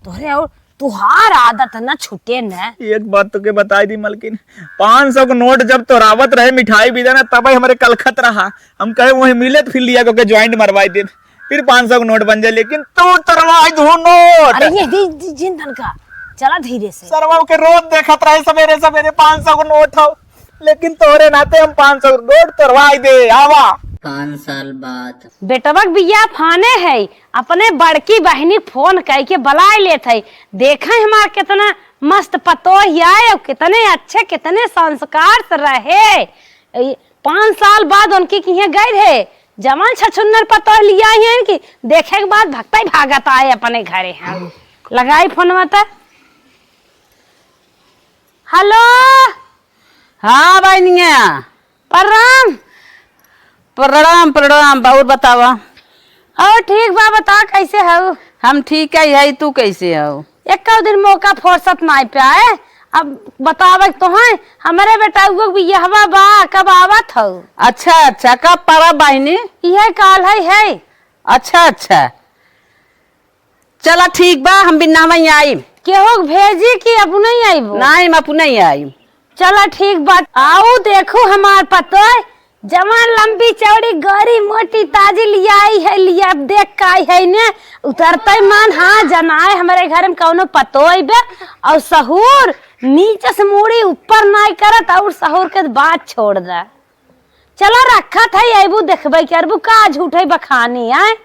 तोहरे और तुहार आदत न छूटे न। एक बात तोके बताई दी मलकिन, पाँच सौ के नोट जब तोरावत रहे मिठाई बिदा न, तबे हमरे कलखत रहा। हम कहे वहीं मिले त फिर लिया के ओके joint मरवाई देब, फिर पाँच सौ के नोट बन जाए, लेकिन तू तोरवाई दू नोट। अरे ये दी, दी जिन धन का, चला धीरे से। सरवा के रोज देखत रहे सवेरे सवेरे पाँच सौ के नोट हो, लेकिन तोहरे नाते हम पाँच सौ नोट तोरवाई दे, आवा। पाँच साल बाद। बेटवा के बियाह फाने है, अपने बड़की बहिनी फोन कई के बुलाए लेत है, देखे हमार कितना मस्त पतोह आए और कितने अच्छे, कितने संस्कार से रहे। ए, पाँच साल बाद उनके किहे गए रहे, जवान छछुन्नर पतोह लिया ही है कि देखे के बाद भगता ही भागत आए अपने घरे। हम लगाई फोनवा त। हेलो। हाँ बहनिया। प्रणाम। प्रणाम, प्रणाम। और बतावा। और ठीक बा, बता कैसे हऊ? हम ठीक है, है, तू कैसे हऊ? एको दिन मौका फुर्सत नाई पाए। अब बतावे तो है, हमरे बेटा उगो बियहवा बा, कब आवत हौ। अच्छा, अच्छा, कब परब बहिनी? इहे काल्है है। अच्छा, अच्छा, चला ठीक बा, हम बिन्ना में आइब। केहू के भेजी कि अपने ही आइबू? नाहीं, हम अपने ही आइब। चला ठीक बा। आऊ देखू हमार पतोह, जवान लंबी चौड़ी गोरी मोटी ताजी लियाई है, लिया देख काई है ने उतरतै मन। हाँ, जनाए हमरे घर में कौनो पतोह बे, और सहूर नीचे से मूड़ी ऊपर नाई करत, और सहूर के बात छोड़ दे। चला रखत है, अइबू देखबै करबू का झूठै बखानी आय।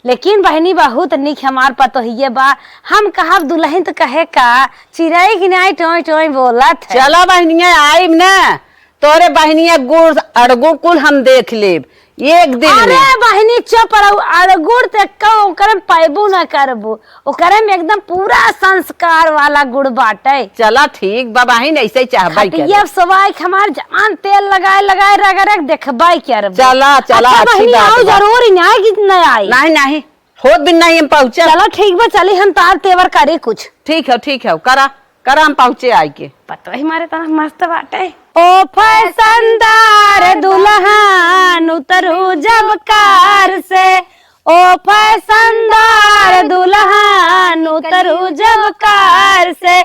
लेकिन बहिनी बहुत निक हमार पतोहिए बा। हम कहब दुलहिन त कहे का, चिरई की नाई टोंय टोंय बोलत है। चला बहिनिया आइब न, तोरे बहिनिया गुड़ अड़गुड़ कुल हम देख लेब एक दिन अरे में। बहिनी चुप रहू, अड़गुड़ त एक्का ओकरे में पैबू न करबू। ओकरे में एकदम पूरा संस्कार वाला गुड़ बाटै। चला ठीक बा बहिन, ऐसे ही चाहबै करे। खटिया सवाई के हमार जवान तेल लगाए लगाए रगड़ रगड़ देखबै करबू। चला, चला, अच्छा अच्छी बहिनी, बात आऊ बा। जरूर ही नाई कि नाई आई। नाहीं, नाहीं, होत बिन नाहीं हम पहुँचब। चला ठीक बा, चली हम तार तेवर करी कुछ। ठीक है, ठीक है, करा, करा, हम पहुँचे आई के। पतोही मारे तना मस्त बाटै। ओ फैशनदार दुल्हन उतरू जब कार से, ओ फैशनदार दुल्हन उतरू जब कार से,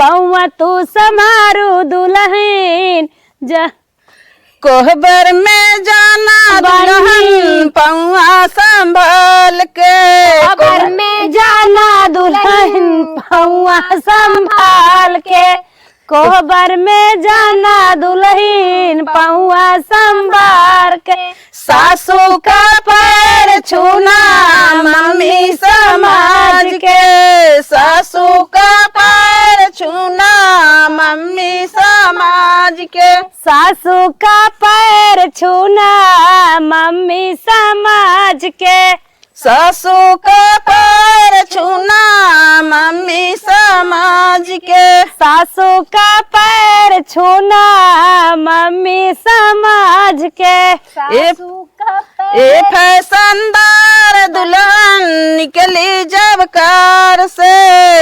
पौवा तू समारू दुलहिन ज- कोहबर में जाना बनी। दुलहिन पौवा संभाल के। कोहबर में जाना दुलहिन पौवा संभाल के। कोहबर में जाना दुलहिन पौवा संभार के। सासू का पैर छूना मम्मी समाज के, सासू का पैर छूना मम्मी समाज के। सासू का पैर छूना मम्मी समाज के। सासू का पैर छूना मम्मी समाज के। सासू का पैर छूना मम्मी समाज के। ए, सासू का ए पैर फैशनदार दुल्हन निकली जब कार से,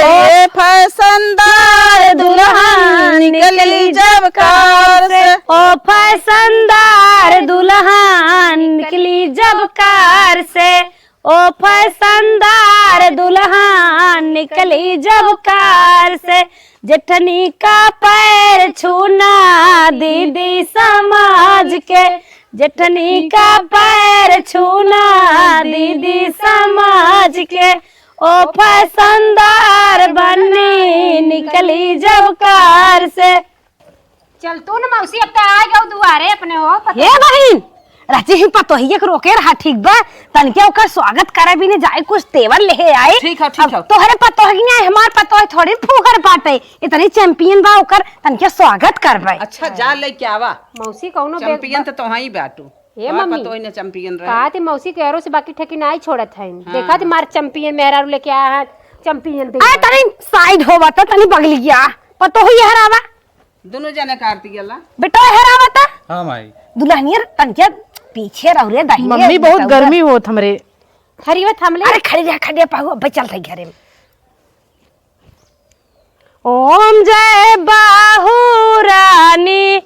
ओ ए फैशनदार दुल्हन निकली जब कार से। ओ फैशनदार दुल्हन निकली जब कार से, ओ फैशनदार दुल्हन निकली जब कार से, जेठनी का पैर छूना दीदी समाज के, जेठनी का पैर छूना दीदी समाज के, ओ फैशनदार बनी निकली जब कार से। चल तू न मौसी, अब त आ गऊ दुआरे अपने हो, पता हे बहिन, राजी ही पतोहिया के रोके रहा, ठीक बा? तनके ओकर स्वागत करे भी ने जाए, कुछ तेवर लेहे आए। ठीक है, ठीक अब है। तोहरे पतोह की नहीं, हमार पतोह थोड़ी फूहर बाटे, इतनी चैंपियन बा ओकर, तनके स्वागत करबे। अच्छा, जा लेके आवा। मौसी कौनो बेग चैंपियन बा- तो तोहाई बाटू। ए हमार मम्मी, पतोह ने चैंपियन रहे। कहा थी मौसी के एरो से बाकी ठेकी नाई छोड़त है। हाँ। देखा थी मार चैंपियन मेहरारू लेके आया है, चैंपियन दे। अरे तनी साइड होवा त तनी बगलिया, पतोह ये हरावा। दोनों जने का आरती गला। बेटा, हेरावता। हाँ, माई। दुल्हनिया तनके पीछे रहो रे, दाहिने मम्मी, बहुत गर्मी होत हमरे। खड़ी हुआ, थाम ले। अरे, खड़ी रह, खड़ी रह, पाहु, अब चल रही घरे में। ओम जय बाहु रानी,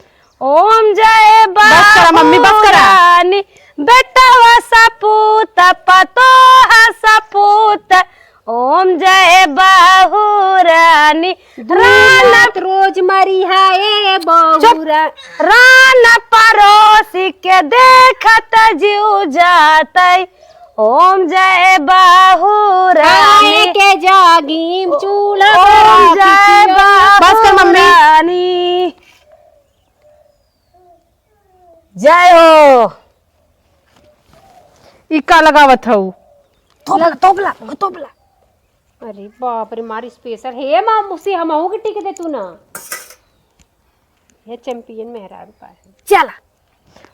ओम जय बस करा मम्मी, बस करा। बाहु रानी, बेटवा सपूत, पतोह सपूत, ओम जय बाहु रानी। रान रोज मरी है ए चुप। बहुरा। रान परोसी के देखत जीव जातै। ओम जय बाहु रानी। खाए के जागीम चूल्हा ओम पर जय बाहु बस कर मम्मी। रानी। जय हो। ई का लगावत हऊ? तोपला, तोपला, तोपला। अरे बाप रे, मार special। हे माँ, मुसी हमहू के टिक दे तू ना। ये चैंपियन मेहरारू का है। चला।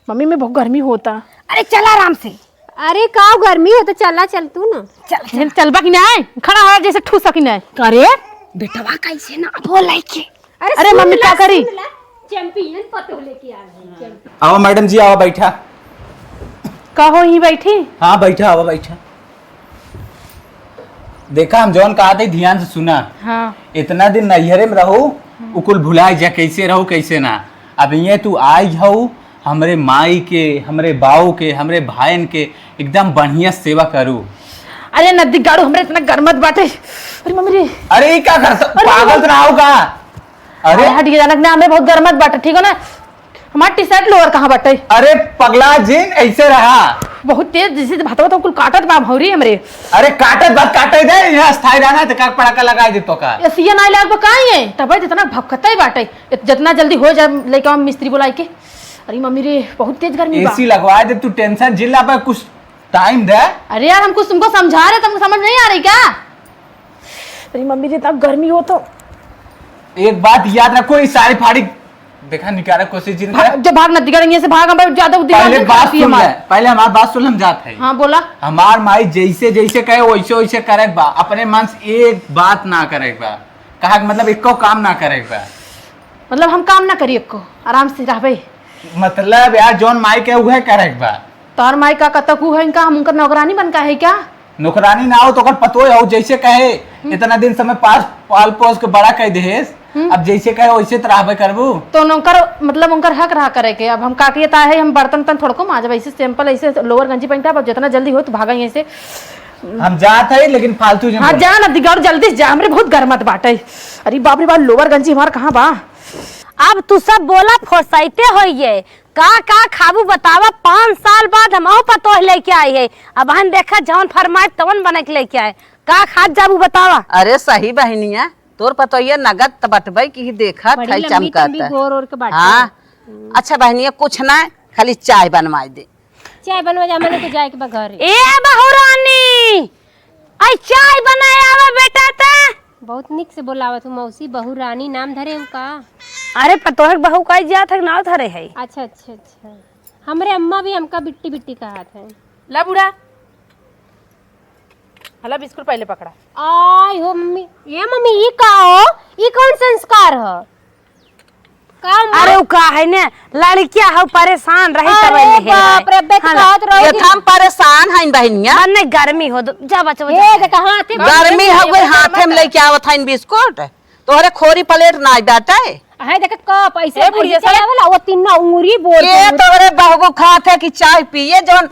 मम्मी, में बहुत गर्मी होता। अरे चला आराम से। अरे का गर्मी होता, चला, चल तू ना। चल, चल। चलबा कि नहीं? खड़ा हो जैसे ठूसा कि नहीं? अरे बेटवा कैसे ना बोले के। अरे अरे सुन मम्मी, ला, का करी? सुन ला, चैंपियन पतोह लेके आ गई, चैंपियन। आवा मैडम जी, आवा, बैठा। का हो, यहीं बैठी? हाँ, बैठा, आवा, बैठा। देखा, हम जौन कहा थे, ध्यान से सुना। हाँ। इतना दिन नैहरे में रहो, हम्म। उ कुल भुलाए जा, कैसे रहो, कैसे ना। अब ये तू आई हऊ, हमरे माई के, हमरे बाऊ के, हमरे भायन के एकदम बढ़िया सेवा करू। अरे नदी गाड़ू, हमरे इतना गरमत बाटे। अरे मम्मी रे। अरे ई का करत, अरे पागल मम्मी। तो ना हो का? अरे अरे हट के जानक ना, हमें बहुत गरमत बाटे, ठीक हो ना? हमार टी शर्ट लोअर कहाँ बाटे? अरे पगला जिन, ऐसे रहा। बहुत तेज, जैसे भातवा तो कुल काटत बा भौरी हमरे। अरे काटत बात काटे दे, यहाँ स्थायी रहना है तो का पड़ाका लगाई दे तो का? एसिया ना लाग बा का ये? तबे जितना भपकतई बाटे, इत-, जितना जल्दी हो जाए लइका मिस्त्री बुलाई के। अरे मम्मी रे, बहुत तेज गर्मी बा। एसी लगवा दे, तू टेंशन जिन ला, पर कुछ टाइम दे। अरे यार, हम कुछ तुमको समझा रहे, तुमको समझ नहीं आ रही क्या? अरे मम्मी रे, इतना गर्मी हो तो। एक बात याद रखो, इस सारी फाड़ी देखा निकाले कोशिश जिन भा-, करे। जब भाग नदी गड़ेंगे से भाग, हम ज्यादा दिमाग पहले नहीं बात खराब किया सुन ले, हमारा। पहले हमारी बात सुन ले, हम जात है। हाँ, बोला। हमार माई जैसे जैसे कहे वैसे वैसे करे के बा, अपने मन से एक बात ना करे के बा। कहा के मतलब एको काम ना करे के बा। मतलब हम काम ना करी एको, आराम से रहबे। मतलब यार जौन माई कहे उहे करे के बा। तोर माई का कतक हु है इनका, हम उनकर नौकरानी बन का है क्या? नौकरानी ना हो तो ओकर पतोह हो, जैसे कहे हम्म। इतना दिन समय पास पाल पोस के बड़ा कर देहेस, हम्म। अब जैसे कहे वैसे तो रहबे करबू। तो उनकर मतलब उनकर हक रहा करे के। अब हम का किए ता है, हम बर्तन तन थोड़को माजब, ऐसे सिंपल ऐसे लोअर गंजी पहनता, अब जितना जल्दी हो तो भागा यहीं से। हम जात है लेकिन फालतू जन हाँ बोल। जा ना दिगड़ जल्दी से जा, हमरे बहुत गरमत बाटे। अरे बाप रे बाप, लोअर गंजी हमार कहाँ बा? अब तू सब बोला फोसाइते होइए, का का खाबू बतावा? पाँच साल बाद हमहू पतोह लेके आई है। अब हम देखा जवन फरमाइब तवन बना के लेके आए। का खात जाबू बतावा? अरे सही बहिनिया, तोर पतोहिया नगद त बटबई की ही देखत बड़ी है लंबी चमकत। तंबी गोर ओर के बाटे। हाँ। अच्छा बहिनिया कुछ ना, खाली चाय बनवाई दे। चाय बनवा जा, मने तो जाए के बा घरे। ए बहू रानी, आई चाय बनाए आवा बेटा त। बहुत निक से बोलावत हूँ मौसी, बहू रानी नाम धरे हूँ का? अरे पतोह के बहू काई जात है, नाव धरे है। अच्छा, अच्छा, अच्छा। हमरे अम्मा भी हमका बिट्टी बिट्टी कहत है। ला बूढ़ा, हला बिस्कुट पहले पकड़ा। आय हो मम्मी, ये मम्मी, ई का हो? ई कौन संस्कार ह? का माँ? अरे उ का है ने, लड़किया हौ परेशान रही अरे तब ले है। बाप रे, बेच हाँ ना। कहत रहो ये कि हम परेशान हैं बहनिया। मन नहीं गर्मी हो, जा बच्चा, ये बच्चा। देख कहाँ थे गर्मी हो गई, हाथे में लेके आवत हैं बिस्कुट। तोहरे खोरी प्लेट ना बाटे। है देख कप ऐसे ए बुढ़िया ऐसे साला। आवेला, वो तीनों उंगरी बोल ये के। तोहरे बहू खात है कि चाय पिए जौन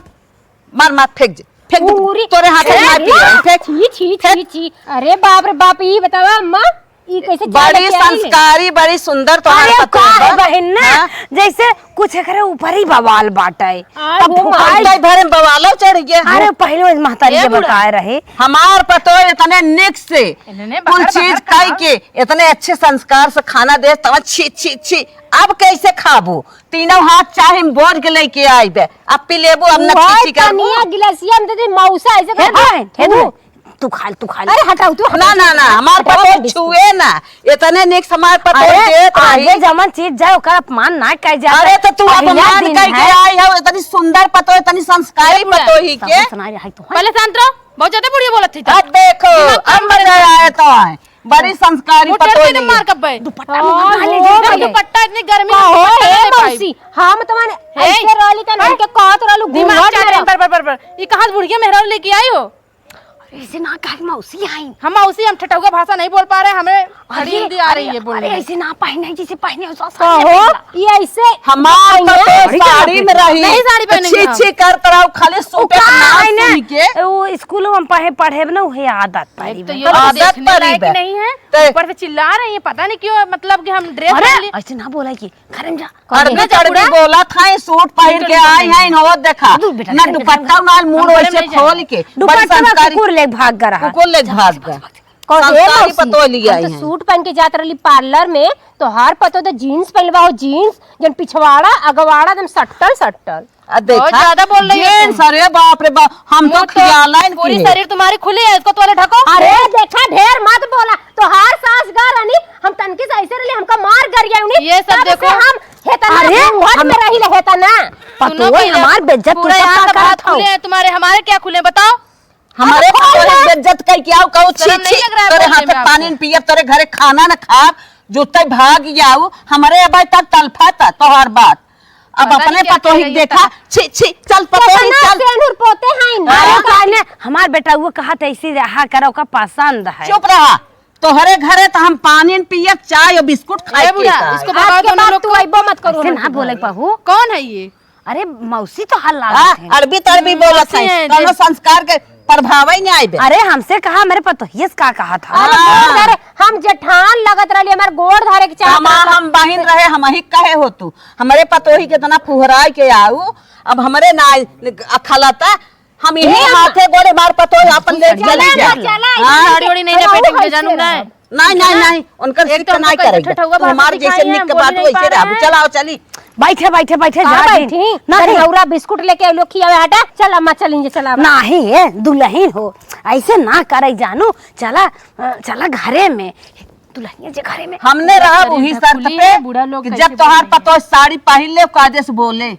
मार, मार, फेंक दे, फेंक दे। पूरी तोरे हाथ में फेंक मार दे। पिया, फेंक, छी, छी, फेंक। छी, छी। अरे बाप रे बाप, ई बतावा अम्मा, ई कैसे चाय बड़ी लेके आई है? संस्कारी, बड़ी सुंदर तोहार अरे पतोह का है बा। बहिन ना, हाँ? जैसे कुछ एकरे ऊपर ही बवाल बाटे। आ, तब वो फुकाई माई। भरे में बवालो चढ़ गया। अरे पहले वो महतारी ए के बूढ़ा। बताए रहे। हमार पतोह इतने निक से इन्हने कुल बहर, चीज बहर खाई खाओ। के, इतने अच्छे संस्कार से खाना दे, तब छी, छी, छी। अब कैसे खाबू? तीनों हाथ चाहे हम बोर के लेके आइबे। अब पी लेबू, अब न उहे खींची करबू। तनिया गिलासिया में दे दे, मौसा ऐसे हे कर दे। भाई, हे तू। भाई, तू खा ले, तू खा ले। अरे हटाओ, तू ना, हटाओ। ना, ना, हमार हटाओ पतोह बिस्कुट। छुए ना। इतने निक से हमार पतोह अरे, देत आगे रही। जमन चीज जाए, ओकर अपमान ना कइल जाए। अरे, तो तू पहिला अपमान दिन कइके है। आई हो, इतनी सुंदर पतोह, इतनी संस्कारी ए बुढ़ा, पतोह ही के। समझ ना आई तो है। पहले शांत रहो, बहुत ज्यादा बुढ़िया बोलत थी। अब देखो, दिमाग अब खराब मजा कर आया तो है। बड़ी संस्कारी मुँह टेढ़ पतोह कइके नहीं मार है। कब्बे। दुपट्टा में हाँ, ना ले वो जाइए। भाई। दुपट्टा इतनी गर्मी में कहो, दुपट्टा ए ना ले पाई। मौसी, हम तमन ए, ऐसे रहली तन ए, हमके कहत रहलू दिमाग घूंघट चाटे में रह। बर, बर, बर, बर। ई कहाँ से बुढ़िया मेहरारू लेके आई हो? ऐसे ना कहे मौसी आई। हम मौसी, हम ठठौगा भाषा नहीं बोल पा रहे, हमें खड़ी अरे, हिंदी आ रही अरे, है बोलने अरे, में। ऐसे ना पहने, जैसे पहने हो, सास कहो, पहनला। ये ऐसे हमार तो पहने? तो साड़ी में रही। नहीं साड़ी पहने छी, हम। छी करत रहो, खाली सूट का नाम है ना, सुन के। वो स्कूल में पढ़े, पढ़े ना, उहे आदत पड़ी एक तो बा। ये आदत देखने पड़ी लायक बा। नहीं है, तो ऊपर से चिल्ला रही है, पता नहीं क्यों, मतलब कि हम ड्रेस अरे, पहन ली। ऐसे ना बोला कि घर में जा। अरबी कौन है? चरबी बोला था, ये सूट पहन के आई हैं, इन्हों देखा। दूर बेटा, ना घर में दुपट्टा, जा। ना मूड़ हम घर वैसे में खोल जाएंगे। के। बड़ी दुपट्टा में संस्कारी। कुकुर ले भाग गया रहा। कुकुर ले भाग गया। कौन है संस्कारी मौसी? पतोह लिया हम तो है। सूट पहन के जात रहली पार्लर में, तो हर पतोह तो जींस पहनले बा हो, जींस, जन पिछवाड़ा, अगवाड़ा, एकदम सट्टल, सट्टल। आ देखा, बहुत ज्यादा बोल रही है जींस, तुम। अरे बाप रे बाप, हम तो मुँह तो खियाला इनकी पूरी है। शरीर तुम्हारी खुली है, इसको तोले ढको। अरे देखा, ढेर मत बोला, तोहार सास गा रहनी, हम तनकी से ऐसे रहली, हमका मार गरिया उनी, ये सब तब से देखो। हम हेतना अरे, घूंघट हम में रही ले, हेतना। पतोह सुनो भैया, हमार बेइज्जत पूरा तू यहाँ का सब हाथ करत हो? खुले हैं तुम्हारे, हमारे क्या खुले हैं बताओ? हमारे अरे, पतोह खोल। बेइज्जत कई क्या हो, कहू, छी, शर्म नहीं छी, लग रहा है तोरे बोलने हाथ में पानी आपको? न पियब, तोरे घरे खाना न खाब, जो तै भाग जाऊ, हमरे अब तक तलफा था तोहार बात। अब पता अपने नहीं क्या पतोही क्या देखा, ये छी, छी, चल पतोही, केतना चल। सेनुर पोते हैं ना। अरे, काहे ने, हमार बेटा वो कहा था, ऐसे रहा करो, का पसंद है। चुप रहा। तोहरे घरे तो हम पानी न पियब, चाय और बिस्कुट खाए ए के बूढ़ा, का। इसको भगाओ, आज के दोनों बाद लोग तू को। अइबो मत करू ऐसे हमरे ना बोले घरे। बहू। कौन है ये? अरे मौसी तो हल्ला आ, अड़बी तड़बी बोलत है, कौनो संस्कार के प्रभाव ही नहीं आइबे। अरे हमसे कहा, मेरे पतोहिए से का कहा था? हाँ। अरे हम जेठान लगत रहली, हमार गोड़ धरे के चाहत रहली। हम बहिन रहे, हम ही कहे हो तू, हमरे पतोही के इतना फुहराए के आऊ, अब हमरे ना अखलता, हम इहे हाथे गोड़े मार पतोह आपन ले चली जा। चला, हाँ। साड़ी ओड़ी नहीं ना पहन के जानू ना। नहीं, नहीं, नहीं, उनकर एक तो सिक्का नहीं करेगा। तू हमार जैसे निक के बात वैसे रहबू। चलाओ, चली। बैठे, बैठे, बैठे, जा बैठी। नहीं। रौरा बिस्कुट लेके आइलो, खियावे हटा। चल अम्मा, चल इंजे, चला। नहीं, ए, दुलहिन हो, ऐसे ना करे जानू। चला, अ, चला घरे में। दुलहिन जे घरे में। हमने रहा वही शर्त पे कि जब तोहार पतोह साड़ी पहिन ले, कायदे से बोले।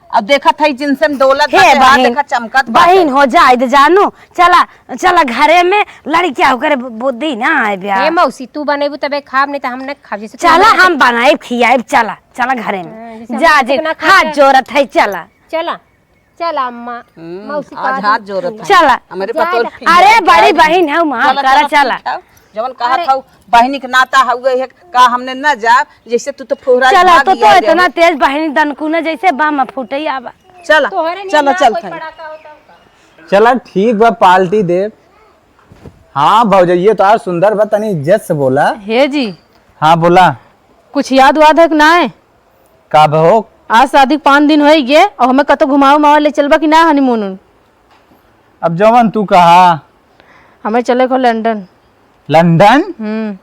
अब देखत हई जिनसे डोलत हे बाटे, हाथ बहिन, देखा चमकत बाटे। बहिन हो जाए दे जानू, चला, चला घरे में, लड़किया होकर बु-, बुद्धि ना आए ब्याह। हे मौसी, तू बनेबू तबे खाब, नहीं तो हम नहीं खाब। जैसे तू चला बना हम बनाइब, खियाइब, चला, चला घरे में। हाँ, जैसे हम जा, खुद जे ना खाते हाथ हैं। जोरत है, चला। चला, चला अम्मा, हम्म, मौसी आज का हाथ जोरत है। चला। हमरे जा, पतोह जा। ठीक है, अरे बड़ी बहिन है, माफ करा, चला, चला। ठीक है। जवन कहा अरे। था, बहिनी के नाता हउए है, का हमने न जाब? जैसे तू तो फुहरा चला, भाग तो, गया तो रे। इतना तेज बहिनी दनकुना जैसे बा म फूटई आवा। चला, तोहरे नियन चला, ना चल कोई खाई। पड़ाका होता होता। चला, ठीक बा, पार्टी देब। हाँ, भौजइये तो आज सुंदर बा, तनी इज्जत से बोला। हे जी। हाँ, बोला। कुछ याद वाद है कि नाय? का भो? आज शादी के पाँच दिन होई गए और हमें कतो घुमावे उमावे ले चलबा कि ना honeymoon उन? अब जवन तू कहा। हमें चले को लंदन। लंदन? हम्म।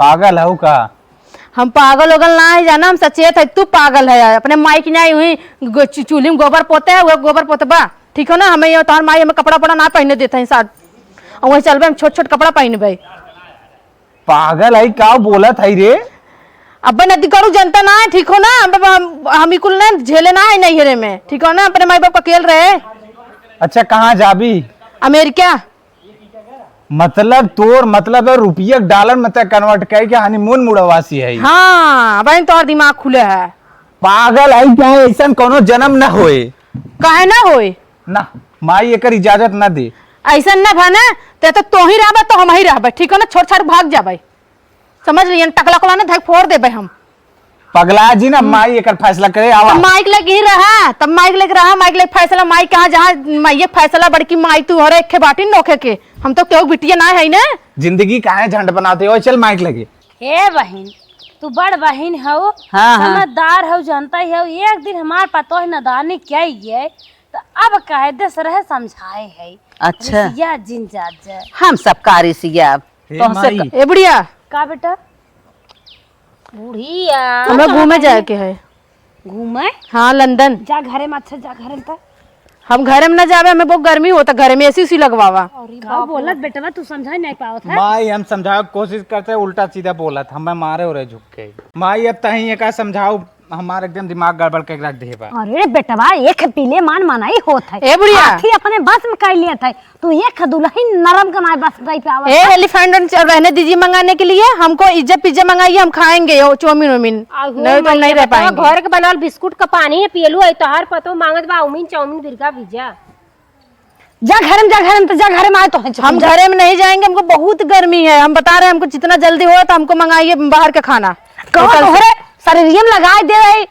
पागल हऊ का? हम पागल ओगल ना है जाना, हम सचेत है, तू पागल है। अपने माई की नाई हुई गो-, चू-, चूल्ही में गोबर पोते है, वो गोबर पोतबा, ठीक हो ना? हमें ये तोहर माई हमें कपड़ा उपड़ा ना पहने देते हैं साथ, और वही चलबे हम छोट छोट कपड़ा पहनबे। पागल है, का बोलत है रे? अब्बे नदी करू जनता ना है, ठीक हो ना? अब हम, हम ई कुल ना झेले ना है नैहरे में, ठीक हो ना? अपने माई बाप का अकेल रहे। अच्छा, कहाँ जाबी? अमेरिका। मतलब तोर मतलब है रुपया के dollar में तय convert करके honeymoon मुड़वासी है। हाँ, अब तोर दिमाग खुले है। पागल है क्या? ऐसन कोनो जन्म न होए। काहे ना होए? ना, माई एकर इजाजत ना दे। ऐसन ना भा ना, ते तो तोही रहबे तो हमही रहबे, ठीक हो ना? छोड़ छाड़ भाग जाबे, समझ लियन? टकला कोला ना धक फोड़ देबे हम। पगला जी ना, हम्म। माई एकर फैसला करे, आवा। तब माई के लगे ही रहा, तब माई के लगे रहा, माई के लगे फैसला, माई कहाँ जहाँ माई के फैसला, बड़की माई तू हरे एक बाटी नोखे के, हम तो केहू बिटिया ना है ना। जिंदगी काहे झंड बनाते हो, चल माई के लगे। हे बहिन, तू बड़ बहिन हऊ, हाँ, हाँ। समझदार हऊ, जनता ही हऊ, एक दिन हमार पतोह नदानी क्या ये, तो अब कायदे से रहे समझाए है। अच्छा। रिसिया जिन जात जाए। हम सब का रिसिया अब हे तोहसे माई। क-, ए बुढ़िया। का बेटा? बुढ़िया। हमरा घूमे जाए के है। घूमे? हाँ, लंदन। जा घरे में, अच्छा, जा घरे में त। हम घरे में ना जाबे, हमें बहुत गर्मी होता, घरे में AC उसी लगवावा। अरे का बाप रे। बोलत बेटवा, तू समझा नहीं पावत है। माई, हम समझावे के कोशिश करते, उल्टा सीधा बोलत, हमें मारे हो रहे झुक के। माई, अब तहीं एका समझाओ, हमार एकदम दिमाग गड़बड़ के रख दे बा। अरे बेटवा, एक पीले मान मनाई होत है। ए बुढ़िया। हाथी अपने बस में कर लियत है। तू एक दुलहिन नरम कनाए बस गई पे आवत ए, है। Elephant उन च-, रहने दीजिए मंगाने के लिए, हमको इज्जत पिज्जा मंगाइए, हम खाएंगे यो चाउमीन वाउमीन। आहो नहीं तो हम नहीं मैया रह बतावा, पाएंगे। घर के बनावल बिस्कुट का पानी है पियलू है, तोहार पतो मांगत बा चाउमीन, चाउमीन बिरका पिज्जा। जा घर में, जा घर में, तो जा घर में आए तो है हम जा। घरे में नहीं जाएंगे, हमको बहुत गर्मी है, हम बता रहे हैं, हमको जितना जल्दी हो तो हमको मंगाइए बाहर का खाना। कौन होटल से। तोहरे शरीरिया में लगाए दे रही?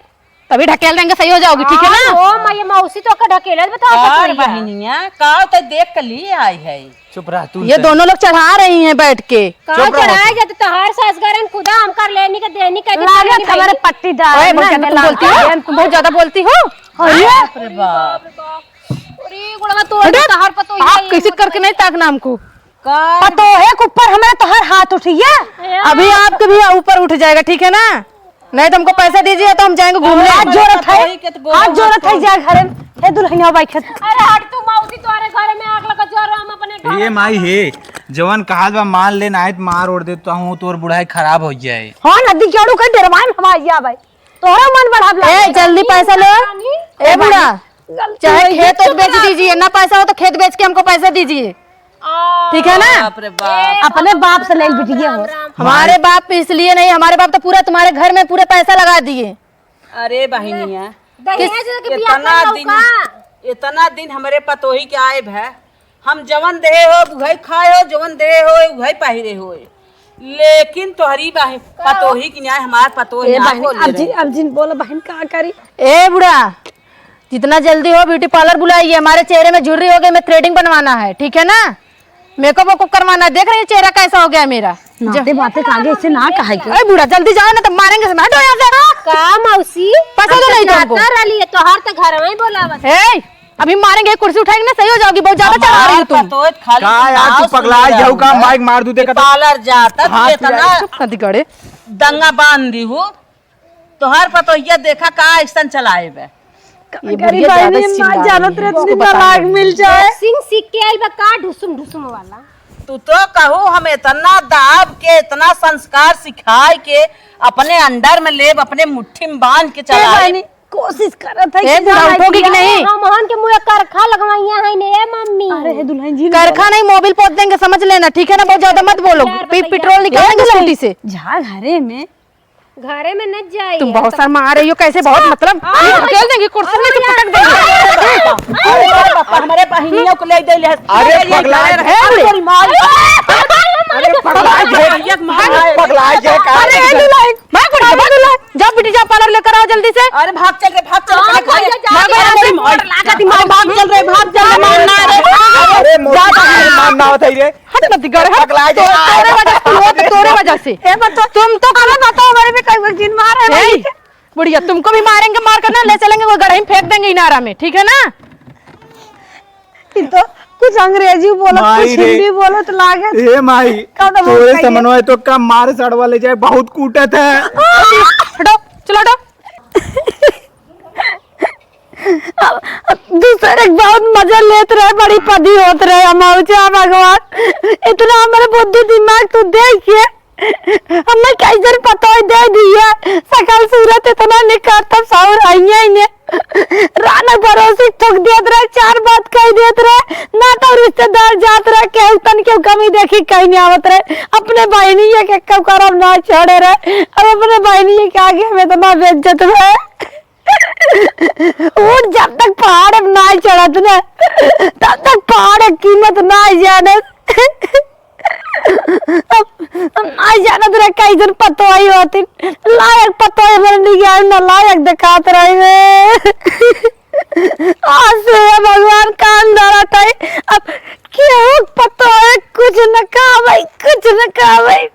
तभी ढकेल देंगे, सही हो जाओगी, ठीक है ना? हाँ, ओ मैया, मौसी तो का ढकेलत बता और सकती है। बहिनिया, का तो देख के लिए आई है। चुप रह तू ये तो। दोनों लोग चढ़ा रही हैं बैठ के। का चुप रहो। चढ़ाए जाते तोहार सास गरन खुदा हमकर लेनी के देनी के लागत देनी हमारे पहले। पट्टीदार ओए, बहुत ना ज्यादा तुम बोलती हो, तुम बहुत ज्यादा बोलती हो। अरे बाप रे बाप। अरे गोड़वा तोड़ आप, तोहार पतो आप ये कैसे ये करके नहीं ताकना हमको? का? पतोहे के ऊपर हमारा तोहार हाथ उठिया। अभी आपके भी ऊपर उठ जाएगा, ठीक है ना? नहीं तो हमको पैसा दीजिए, तो हम जाएंगे घूमने। हाथ जोरत है, हाथ जोरत है, जा घरे में। हे दुल्हनिया बैठत। अरे हट तू मौसी, तोरे घरे में आग लगा, जो हम अपने घर ये माई हे, जवन कहाल बा मान ले, नाहीं तो मार ओढ़ दे, तो हूँ तोर बुढ़ाई खराब हो जाए। हाँ, नदी केड़ू के डेरवाई में हमार जा भाई। तोहरा मन बढ़ाब ए, लागल। जल्दी पैसा लो। ए बूढ़ा, गलती चाहे हो गई, खेत ओत चुप बेच रह। दीजिए, ना पैसा हो तो खेत बेच के हमको पैसा दीजिए। आ, ठीक है ना? बाप रे बाप। ए, अपने बाप से ले राम, बिटिया राम, हो। राम। हमारे बाप इसलिए नहीं, हमारे बाप तो पूरा तुम्हारे घर में पूरा पैसा लगा दिए। अरे बहिनिया, दहिया किस-, जो कि बियाह इतना कर लो दिन, का? इतना दिन हमरे पतोही के आए भे, हम जवन देहे हो उहै खाए हो, जवन देहे हो उहै पहिरे हो। लेकिन तोहरी बहिन, का हो? पतोही की न्याय हमार पतोह ए ना बहिन, खोले अब रहे। जिन, अब जिन बोला बहिन, का करी? ए बूढ़ा, जितना जल्दी हो ब्यूटी पार्लर बुलाइए, हमारे चेहरे में झुर्री हो गई, मैं थ्रेडिंग बनवाना है, ठीक है ना? मेकअप वेकअप करवाना है, देख रही है चेहरा कैसा हो गया है मेरा। नाते बाते कागे ऐसे ना कहे के। ए बूढ़ा, जल्दी जाओ ना तो मारेंगे से, हटो यहाँ से। का मौसी? पैसा तो नहीं तुमको। नाता रली है, तोहार तो घर में ही बोलावत। ए, अभी मारेंगे, कुर्सी उठाएंगे ना, सही हो जाओगी, बहुत ज्यादा चढ़ा रही हो तुम। पतोह खाली का यार, नाव तू पगला सुन जाऊ का, रहा। माइक मार दू, देखा तो। पार्लर जाता, हाँ, तू इतना यार, चुप ना दिगड़े। दंगा बांध दी हूँ। तोहार पतोहिया देखा का ऐसन चलाए बे। ये गरीब बुढ़िया ज्यादा बहिनी, चिल्ला ना रही जानत है। रहत, इतना लायक मिल जाए। Boxing सीख के आइल बा का ढुसुम ढुसुम वाला? तू तो कहू हम इतना दाब के, इतना संस्कार सिखाए के अपने under में लेब, अपने मुट्ठी में बांध के ए चलाए। बहिनी, कोशिश करत है ए, कि बूढ़ा जाए उठोगी कि दिया। नहीं? हम हन के मुँह करखा लगवाइया है ने, ए मम्मी। अरे हे दुल्हन जी, करखा नहीं, मोबिल पोत देंगे, समझ लेना, ठीक है ना? बहुत ज्यादा मत बोलो, यार, पी-, बताइए। पेट्रोल निकालेंगे ए दुल्हन, स्कूटी से। जा घरे में। घरे में न जाइए। तुम बहुत शर्मा रही हो, कैसे बहुत, मतलब, हाँ। ढकेल देंगे, कुर्सी में से पटक देंगे। अरे बाप रे बाप, हमारे बहिनिया को ले दे ले। अरे पगला है, अरे माई। अरे पगला है, पगला है, अरे दुल्हन। भाग, भाग, भाग, भाग, जा बेटी, जा पार्लर लेकर आओ जल्दी से। अरे भाग चल रे, भाग चल रे, हाँ, भाग, भैया, जा, भाग, जा, अरे जा, माई। जा, जा, जा, भाग चल रे, भाग चल रे, मारना रे। अरे मोदी जा, जा। मारना होता ही रे। हट मत कर, हट। पगला तो, जा। तोरे वजह से हुआ, तो तोरे वजह से। ए, बच्चा, तुम तो गलत बताओ, हमारे भी कई दिन मार है ए, भाई। बुढ़िया, तुमको भी मारेंगे, मार कर ना ले चलेंगे, वो गढ़ई में फेंक देंगे इनारा में, ठीक है ना? ये तो कुछ अंग्रेजी बोलत, माई कुछ रे। हिंदी बोलत लागत। ए माई, का तो तोरे बोलत है? समनवा तो का मारे सड़वा ले जाए, बहुत कूटत है। हटो, चलो हटो। अब, अब दूसरे के बहुत मजा लेत रहे, बड़ी पदी होत रहे, हम अउचा भगवान, इतना हमारे बुद्धि दिमाग तू देख के, हमें कैसन पतोह दे दिया, सकल सूरत इतना निखार, तब साउर आइये ही ने। राना भरोसे थूक देत रहे, चार बात कह देत रहे, ना तो रिश्तेदार जात रहे, केहू तन केहू कमी देखी कहीं नहीं आवत रहे। अपने बहिनी ये के केहू करम ना छोड़े रहे, और अपने बहिनी ये के आगे हम इतना बेइज्जत रहे। ऊँट जब तक पहाड़ पे ना चढ़त ना, तब तक पहाड़ की कीमत ना जानत। अब, अब ना जानत रहे कैसन पतोही होती, लायक पतोही बन गया, ना लायक दिखात रही रे। आज से ये भगवान कान धरत है, अब केहू पतोही कुछ न कहबै, कुछ न कहबै।